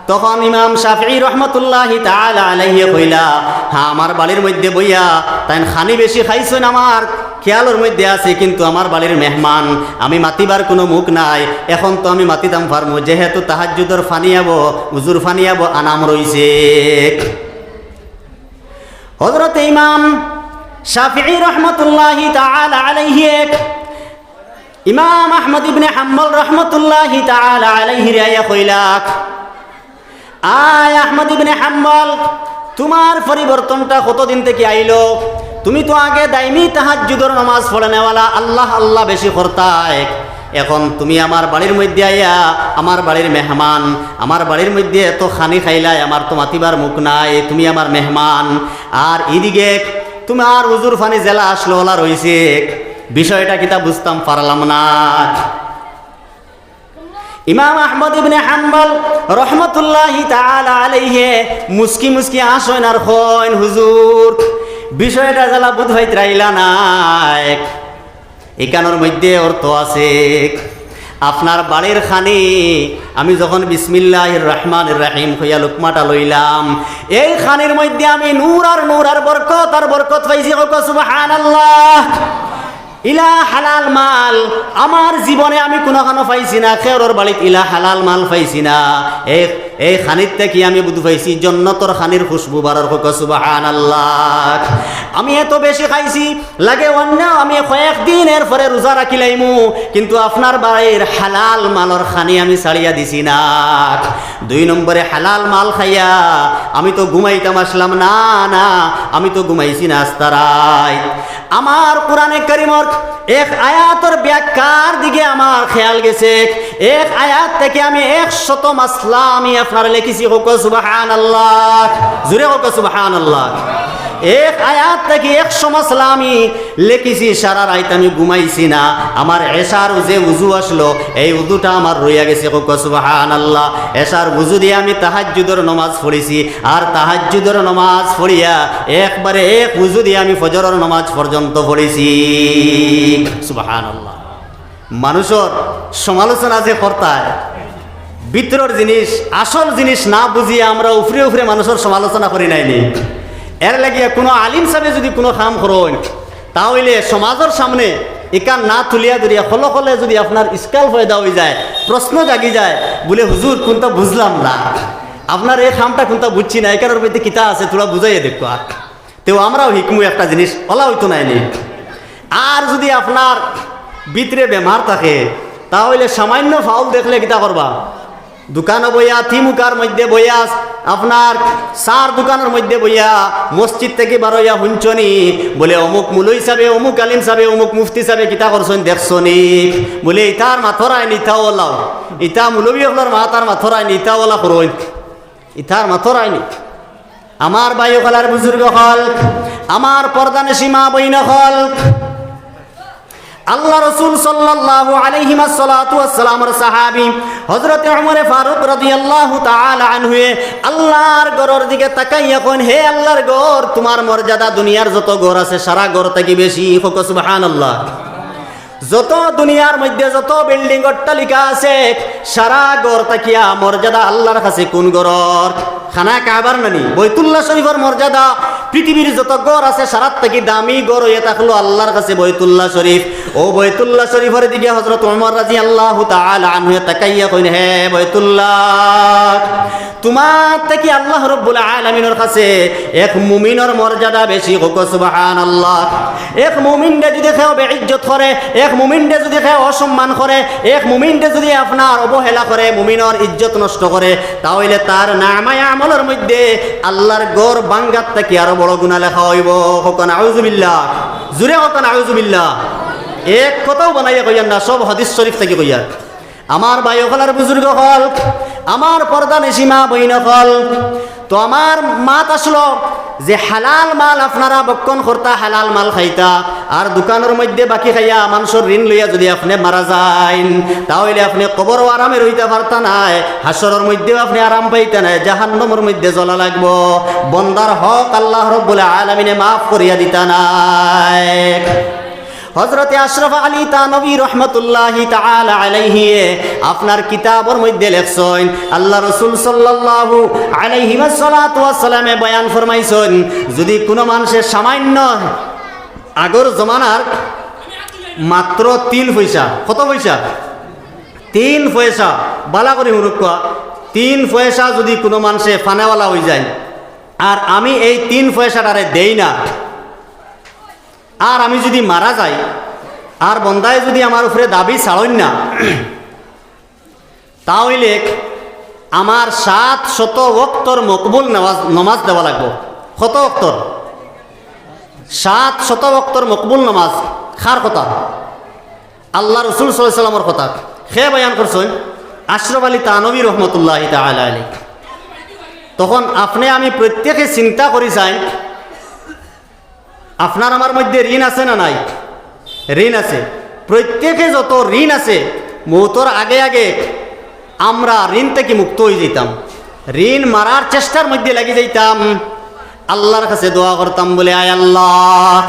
তখন ইমাম শাফিঈ রহমতুল্লাহি তাআলা আলাইহি কইলা, "হ্যাঁ, আমার বাড়ির মধ্যে বইয়া তাইন খানি বেশি খাইছইন, আমার খেয়ালর মধ্যে আছে, কিন্তু আমার বাড়ির মেহমান, আমি মাতিবার কুনু মুখ নাই। এখন তো আমি মাতিতাম পারমু, যেহেতু তাহাজ্জুদর পানি আবো, উজুর পানি আবো, আনাম রইছে।" হযরতে ইমাম শাফিঈ রহমতুল্লাহি তাআলা আলাইহি এক ইমাম আহমদ ইবনে হাম্বল রহমতুল্লাহি তাআলা আলাইহিরে আইয়া কইলা, "আয় আহমদ ইবনে হাম্বল, তুমার পরিবর্তনটা কতদিন থাকি আইলো? তুমি তো আগে দাইমি তাহাজ্জুদর নামাজ পড়নেওয়ালা, আল্লাহ আল্লাহ বেশি করতায়। এখন তুমি আমার বাড়ির মধ্যে আইয়া আমার বাড়ির মেহমান, আমার বাড়ির মধ্যে এত খানি খাইলায়, আমার তো মাতিবার মুখ নাই, তুমি আমার মেহমান। আর ইদিকে তুমার উজুর পানি যেলা আসলো ওলা রইছে, বিষয়টা কিতা বুঝতাম পারলাম না।" ইমাম আহমদ ইবনে হাম্বল রহমতুল্লাহি তাআলা আলাইহি মুস্কি মুস্কি হাসইন আর কইন, "হুজুর, বিষয়টা যেলা বুঝ পাইতরাইলা নায়, ইখানর মধ্যে অর্থ আছে। আপনার বাড়ির খানি আমি যখন বিসমিল্লাহির রহমানির রহিম কইয়া লুকমাটা লইলাম, এই খানির মধ্যে আমি নূর আর নূর আর বরকত আর বরকত পাইছি।" কউক্কা সুবহানাল্লাহ। ইলা হালাল মাল, আমার জীবনে আমি কুনুখানো পাইছি না, কেউরর বাড়িত ইলা হালাল মাল পাইছি না। এই, এই খানির থাকি আমি বুঝ পাইছি জন্নতর খানির খুশবু বারর। কউক্কা সুবহানাল্লাহ। আমি এত বেশি খাইছি, লাগে অন্য আমি কয়েক দিন এর পরে রোজা রাখিলাইমু, কিন্তু আপনার বাড়ির হালাল মালর খানি আমি ছাড়িয়া দিছি না। দুই নম্বরে হালাল মাল খাইয়া আমি তো ঘুমাইতাম আসলাম না, না, আমি তো ঘুমাইছি না আস্তা রাইত। আমার কোরআনে কারিমর এক আয়াতর ব্যাখ্যার দিকে আমার খেয়াল গেছে। এক আয়াত থাকি আমি একশত মাসলা আমি আপনারে লেখিছি। কউক্কা সুবহানাল্লাহ, জুরে কউক্কা সুবহানাল্লাহ। এক আয়াত থাকি একশো মাসলা আমি লেখিছি, সারা রাইত আমি ঘুমাইছি না। আমার এশার যে উজু আসলো, এই উজুটা আমার রইয়া গেছে। কউক্কা সুবহানাল্লাহ। এশার উজু দিয়া আমি তাহাজ্জুদর নমাজ পড়ছি, আর তাহাজ্জুদর নমাজ পড়িয়া একবারে এক উজু দিয়া আমি ফজরর নমাজ পর্যন্ত পড়ছি। সুবহানাল্লাহ। মানুষর সমালোচনা যে করতায়, ভিতরর জিনিস, আসল জিনিস না বুঝিয়া আমরা উপরে উপরে মানুষর সমালোচনা করি নাইনি। এর লাগিয়া কুনু আলিম সাবে যুদি কুনু কাম করইন, তা অইলে সমাজর সামনে ইখান না তুলিয়া ধরিয়া খলো খলো যুদি আপনার ইশকাল পয়দা অইযায়, প্রশ্ন জাগি যায়, বুলে, "হুজুর, কুনটা বুঝলাম না, আপনার এই কামটা কুনটা বুঝছি না, ইখানর মধ্যে কিতা আছে, থুড়া বুঝাইয়া দেউক্কা।" তেউ আমরাও হিকমু একটা জিনিস, অলা অইতো নায়নি। আর যুদি আপনার ভিতরে বেমার থাকে, তা অইলে সামান্য ফাউল দেখলে কিতা করবা? দোকানো বইয়া, থিমুকার মধ্যে বইয়া, আপনার চার দোকানর মধ্যে বইয়া, মসজিদ থাকি বারইয়া হুনছনি, বুলে, "অমুক মুলই সাবে, অমুক আলিম সাবে, অমুক মুফতি সাবে কিতা করছইন দেখছনি?" বুলে, "ইতার মাতরাইন ইতা অলাও, ইতা মুলবি অকলর মাতার মাতরাইন ইতা অলা করইন, ইতার মাতরাইন।" আমার ভাই অকল আর বুজুর্গ অকল, আমার পর্দানিশি মা বইন অকল, আল্লার রসুল সাল্লাল্লাহু আলাইহি ওয়াসাল্লাতু ওয়াসসালামর সাহাবী হযরতে ওমরে ফারুক রাদিয়াল্লাহু তাআলা আনহুয়ে আল্লার ঘরর দিকে তাকাইয়া কইন, "হে আল্লার ঘর, তুমার মর্যাদা দুনিয়ার যত ঘর আছে সারা ঘর থাকি বেশি।" কউক্কা সুবহানাল্লাহ। যত দুনিয়ার মধ্যে যত বিল্ডিং অট্টালিকা আছে, সারা ঘর থাকিয়া মর্যাদা আল্লার কাছে কুন ঘরর? খানা কাবার নানি, বৈতুল্লাহ শরীফর মর্যাদা। পৃথিবীর যত ঘর আছে, সারার থাকি দামি ঘর অইয়া থাকলো আল্লার কাছে বৈতুল্লাহ শরীফ। অউ বৈতুল্লাহ শরীফর দিকে হযরত ওমর রাদিয়াল্লাহু তাআলা আনহুয়ে তাকাইয়া কইন, "হে বৈতুল্লাহ, তুমার থাকি আল্লাহ রব্বুল আলামিনর কাছে এক মুমিনর মর্যাদা বেশি।" কউক্কা সুবহানাল্লাহ। এক মুমিনরে যুদি কেউ বেইজ্জত করে, এক মুমিনরে যুদি কেউ অসম্মান করে, এক মুমিনরে যুদি আপনার অবহেলা করে, মুমিনর ইজ্জত নষ্ট করে, তা অইলে তার নামায়ে আমলর মধ্যে আল্লার ঘর ভাঙ্গার থাকি আরো বড় গুনা লেখা অইবো। কউক্কা নাউজুবিল্লাহ। জুরে কউক্কা নাউজুবিল্লাহ। এক কথাও বানাইয়া কইয়ার না, সব হাদিস শরীফ থাকি কইয়ার। আমার ভাই অকল আর বুজুর্গ অকল, আমার পর্দানিশি মা বইন অকল, তো আমার মাত আছলো যে হালাল মাল আপনারা ভক্ষণ করতা, হালাল মাল খাইতা, আর দোকানর মধ্যে বাকি খাইয়া মানষর ঋণ লইয়া যুদি আপনে মারা যাইন, তা অইলে আপনে কবরও আরামে রইতা পারতা নায়, হাশরর মধ্যেও আপনে আরাম পাইতা নায়, জাহান্নামর মধ্যে জ্বলা লাগবো। বন্দার হক আল্লাহ রব্বুল আলামিনে মাফ করিয়া দিতা নায়। হযরতে আশরাফ আলী থানভী রহমতুল্লাহি তাআলা আলাইহি আপনার কিতাবর মধ্যে লেখছইন, আল্লার রসুল সাল্লাল্লাহু আলাইহি ওয়াসাল্লাতু ওয়াসসালামে বয়ান ফরমাইছইন, যুদি কুনু মানষে সামান্য আগর জমানার মাত্র তিন পয়সা, কত পয়সা? তিন পয়সা, বালা করি হুনউক্কা, তিন পয়সা যুদি কুনু মানষে পানেওয়ালা অইযাইন, আর আমি এই তিন পয়সাটারে দেই না, আর আমি যুদি মারা যাই, আর বন্দায় যুদি আমার উপরে দাবি ছাড়ইন না, তা অইলে আমার সাত শত ওয়াক্তর মকবুল নামাজ, নামাজ দেওয়া লাগবো। কত ওয়াক্তর? সাত শত ওয়াক্তর মকবুল নামাজ। কার কথা? আল্লাহ রসুল সাল্লাল্লাহু আলাইহি ওয়াসাল্লামর কথা। কে বয়ান করছইন? আশরাফ আলী থানভী রহমতুল্লাহি তাআলা আলাইহি। তখন আপনে আমি প্রত্যেকে চিন্তা করি চাইন, আপনার আমার মধ্যে ঋণ আছে না নাই? ঋণ আছে। প্রত্যেকে যত ঋণ আছে, মৌতর আগে আগে আমরা ঋণ থাকি মুক্ত অইযিতাম, ঋণ মারার চেষ্টার মধ্যে লাগি যাইতাম, আল্লাহর কাছে দোয়া করতাম বলে, "আয় আল্লাহ,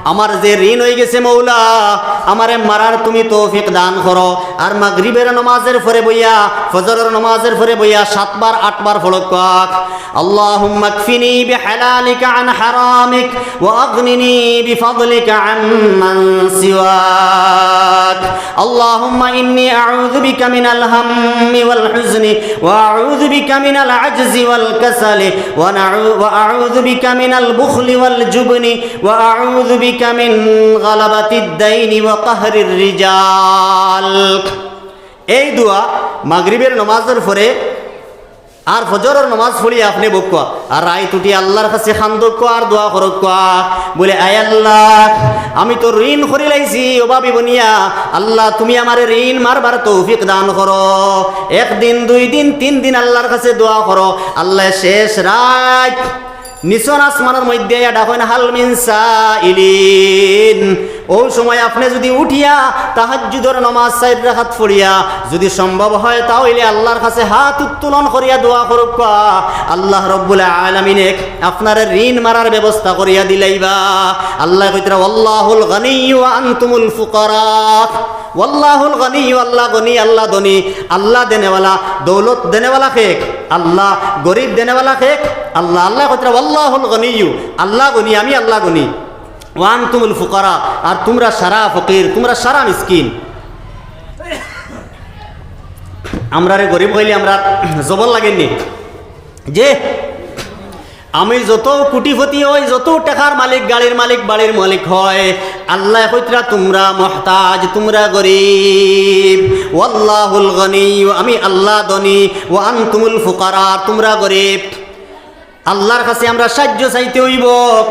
আমার যে ঋণ অইগেছে মৌলা, আমারে মারার তুমি তৌফিক দান করো।" আর মাগরিবের নমাজের পরে বইয়া, ফজরের নমাজের পরে বইয়া সাতবার আটবার পড়উক্কা, اللهم اكفني بحلالك عن حرامك وأغنني بفضلك عمن سواك. اللهم إني أعوذ بك من الهم والحزن وأعوذ بك من العجز والكسل ونعو-، وأعوذ بك من البخل والجبن وأعوذ بك من غلبة الدين وقهر الرجال. এই দোয়া মাগরিবের নমাজের পরে আর ফজরর নমাজ পড়িয়া আপনে বউক্কা, আর রাইত উঠি আল্লাহর কাছে কান্দউক্কা আর দোয়া করউক্কা। বলে, "আয় আল্লাহ, আমি তো ঋণ করি লাইছি অভাবী বনিয়া, আল্লাহ তুমি আমারে ঋণ মারবার তৌফিক দান করো।" একদিন, দুই দিন, তিন দিন আল্লাহর কাছে দোয়া করো, আল্লাহ শেষ রাইত নিচর আসমানর মধ্যে আইয়া ডাকইন, "হাল মিন সাইলিন।" অউ সময় আপনে যুদি উঠিয়া তাহাজ্জুদর নমাজ চাইর রাকাত পড়িয়া যুদি সম্ভব হয়, তা অইলে আল্লাহর কাছে হাত উত্তোলন করিয়া দোয়া করউক্কা, আল্লাহ রব্বুল আলামিনে আপনারে ঋণ মারার ব্যবস্থা করিয়া দিলাইবা। আল্লায় কইতরা, "ওয়াল্লাহুল গনিয়্যু ওয়া আনতুমুল ফুকারা।" ওয়াল্লাহুল গনিয়্যু, আল্লাহ গনি, আল্লাহ ধনী, আল্লাহ দেনেওয়ালা, দৌলত দেনেওয়ালা কে? আল্লাহ। গরিব দেনেওয়ালা কে? আল্লাহ। আল্লায় কইতরা, "ওয়াল্লাহুল গনিয়্যু", আল্লাহ গনি, আমি আল্লাহ গনি। "ওয়া আনতুমুল ফুকারা", আর তুমরা সারা ফকির, তুমরা সারা মিসকিন। আমরারে গরিব কইলে আমরার জবর লাগেনি? যে আমি যত কোটিপতি অই, যত টেকার মালিক, গাড়ির মালিক, বাড়ির মালিক অই, আল্লায় কইতরা তুমরা মুহতাজ, তুমরা গরিব। ওয়াল্লাহুল গনিয়্যু, আমি আল্লাহ ধনী, ওয়া আনতুমুল ফুকারা, তুমরা গরিব। আল্লাহর কাছে আমরা সাহায্য চাইতে অইবো।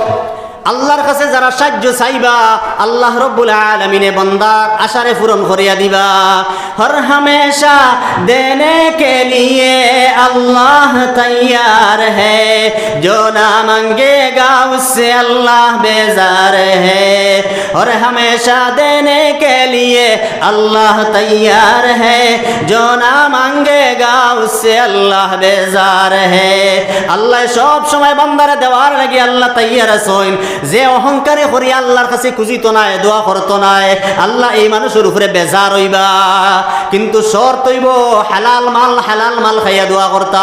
আল্লাহর কাছে যারা সাহায্য চাইবা, আল্লাহ রব্বুল আলামিনে বন্দার আশারে পূরণ করিয়া দিবা। हर हमेशा देने के लिए अल्लाह तैयार है, जो ना मांगेगा उससे अल्लाह बेजार है। हर हमेशा देने के लिए अल्लाह तैयार है, जो ना मांगेगा उससे अल्लाह बेजार है। আল্লায় সব সময় বান্দারে দেওয়ার লাগি আল্লাহ তৈয়ার আছইন। যে অহংকারে করি আল্লাহর কাছে খুজিতো নায়, দোয়া করতো নায়, আল্লাহ এই মানুষর উপরে বেজার অইবা। কিন্তু শর্ত অইবো হালাল মাল, হালাল মাল খাইয়া দোয়া করতা।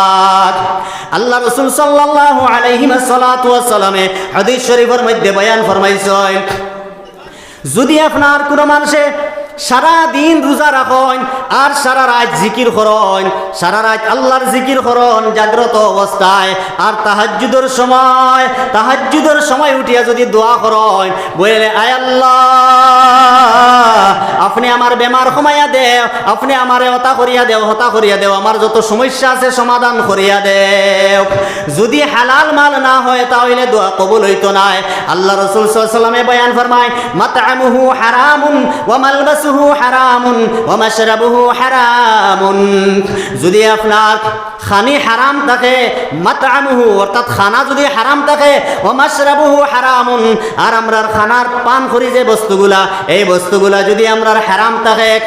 আল্লাহ রসুল সাল্লাল্লাহু আলাইহি ওয়াসাল্লামে হাদিস শরীফর মধ্যে বয়ান ফরমাইছইন, যুদি আপনার কুনু মানষে সারা দিন রোজা রাখইন আর সারা রাইত জিকির করইন, সারা রাইত আল্লাহর জিকির করইন জাগ্রত অবস্থায়, আর তাহাজ্জুদর সময়, তাহাজ্জুদর সময় উঠিয়া যুদি দোয়া করইন, বলে, "আয় আল্লাহ, আপনে আমার বেমার কমাইয়া দেও, আপনে আমারে হতা করিয়া দেও, হতা করিয়া দেও, আমার যত সমস্যা আছে সমাধান করিয়া দেও।" যুদি হালাল মাল না হয়, তা অইলে দোয়া কবুল অইতো নায়। আল্লাহ রসুল সাল্লাল্লাহু আলাইহি ওয়াসাল্লামে বয়ান ফরমাইন, "মাতআমুহু হারামুন ওয়া মালবাসুহু হারামুন ওয়া মাশরাবুহু হারামুন।" যুদি আপনার খানি হারাম থাকে, মাতআমুহু, অর্থাৎ খানা যুদি হারাম থাকে, ওয়া মাশরাবুহু হারামুন, আর আমরার খানার পান করি যে বস্তুগুলা, এই বস্তুগুলা যুদি আমরার হারাম থাকে,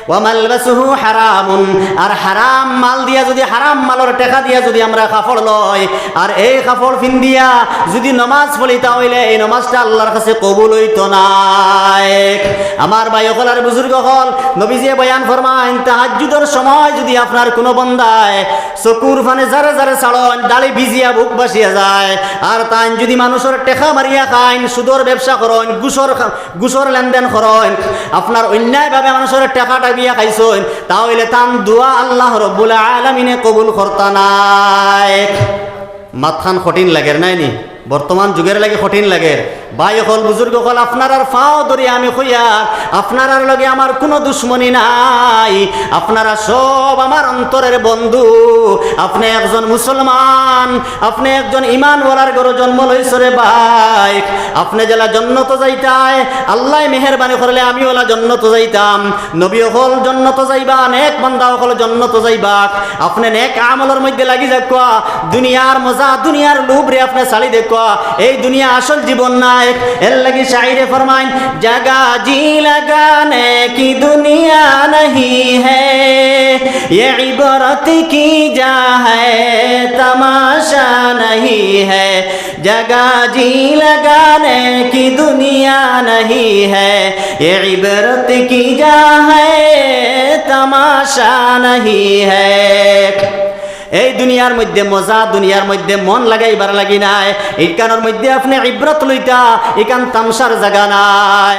ওয়া মালবাসুহু হারামুন, আর হারাম মাল দিয়া যুদি, হারাম মালর টেকা দিয়া যুদি আমরা কাপড় লই, আর এই কাপড় ফিন্দিয়া যুদি নমাজ পড়ি, তা অইলে এই নমাজটা আল্লাহর কাছে কবুল অইতো নায়। আমার ভাই অকল আর বুজুর্গ অকল, নবীজিয়ে বয়ান ফরমাইন, তাহাজ্জুদর সময় যুদি আপনার কুনু বন্দায় চকুর পানি জারে জারে ছাড়ইন, দাড়ি ভিজিয়া বুক ভাসিয়া যায়, আর তাইন যুদি মানুষর টেকা মারিয়া খাইন, সুদর ব্যবসা করইন, ঘুষর খা-, ঘুষর লেনদেন করইন, আপনার অন্যায়ভাবে মানুষর টেকা টাবিয়া খাইছইন, তা অইলে তান দোয়া আল্লাহ রব্বুল আলামিনে কবুল করতা নায়। মাতখান কঠিন লাগের নায় নি? বর্তমান যুগর লাগি কঠিন লাগের। ভাই অকল, বুজুর্গ অকল, আপনারার পাও ধরি আমি কইয়ার, আপনারার লগে আমার কুনু দুশমনি নাই। আপনারা সব আমার অন্তরর বন্ধু। আপনে একজন মুসলমান, আপনে একজন ইমানওয়ালার ঘরো জন্ম লইছো রে ভাই। আপনে যেলা জন্নতো যাইতায়, আল্লায় মেহেরবানি করলে আমিও অলা জন্নতো যাইতাম। নবী অকল জন্নতো যাইবা, নেক বান্দা অকল জন্নতো যাইবা। আপনে নেক আমলর মধ্যে লাগি যাউক্কা, দুনিয়ার মজা, দুনিয়ার লোভরে আপনে ছাড়ি দেউক্কা। এই দুনিয়া আসল জীবন নায়। এর লাগি শাইরে ফরমাইন, "जगह जी लगाने की दुनिया नहीं है, ये इबरत की जा है, तमाशा नहीं है।" जगह जी लगाने की दुनिया नहीं है, ये इबरत की जा है, तमाशा नहीं है। এই দুনিয়ার মধ্যে মজা, দুনিয়ার মধ্যে মন লাগাইবার লাগি নায়। ইখানর মধ্যে আপনে ইবরত লইতা, ইখান তামশার জাগা নায়।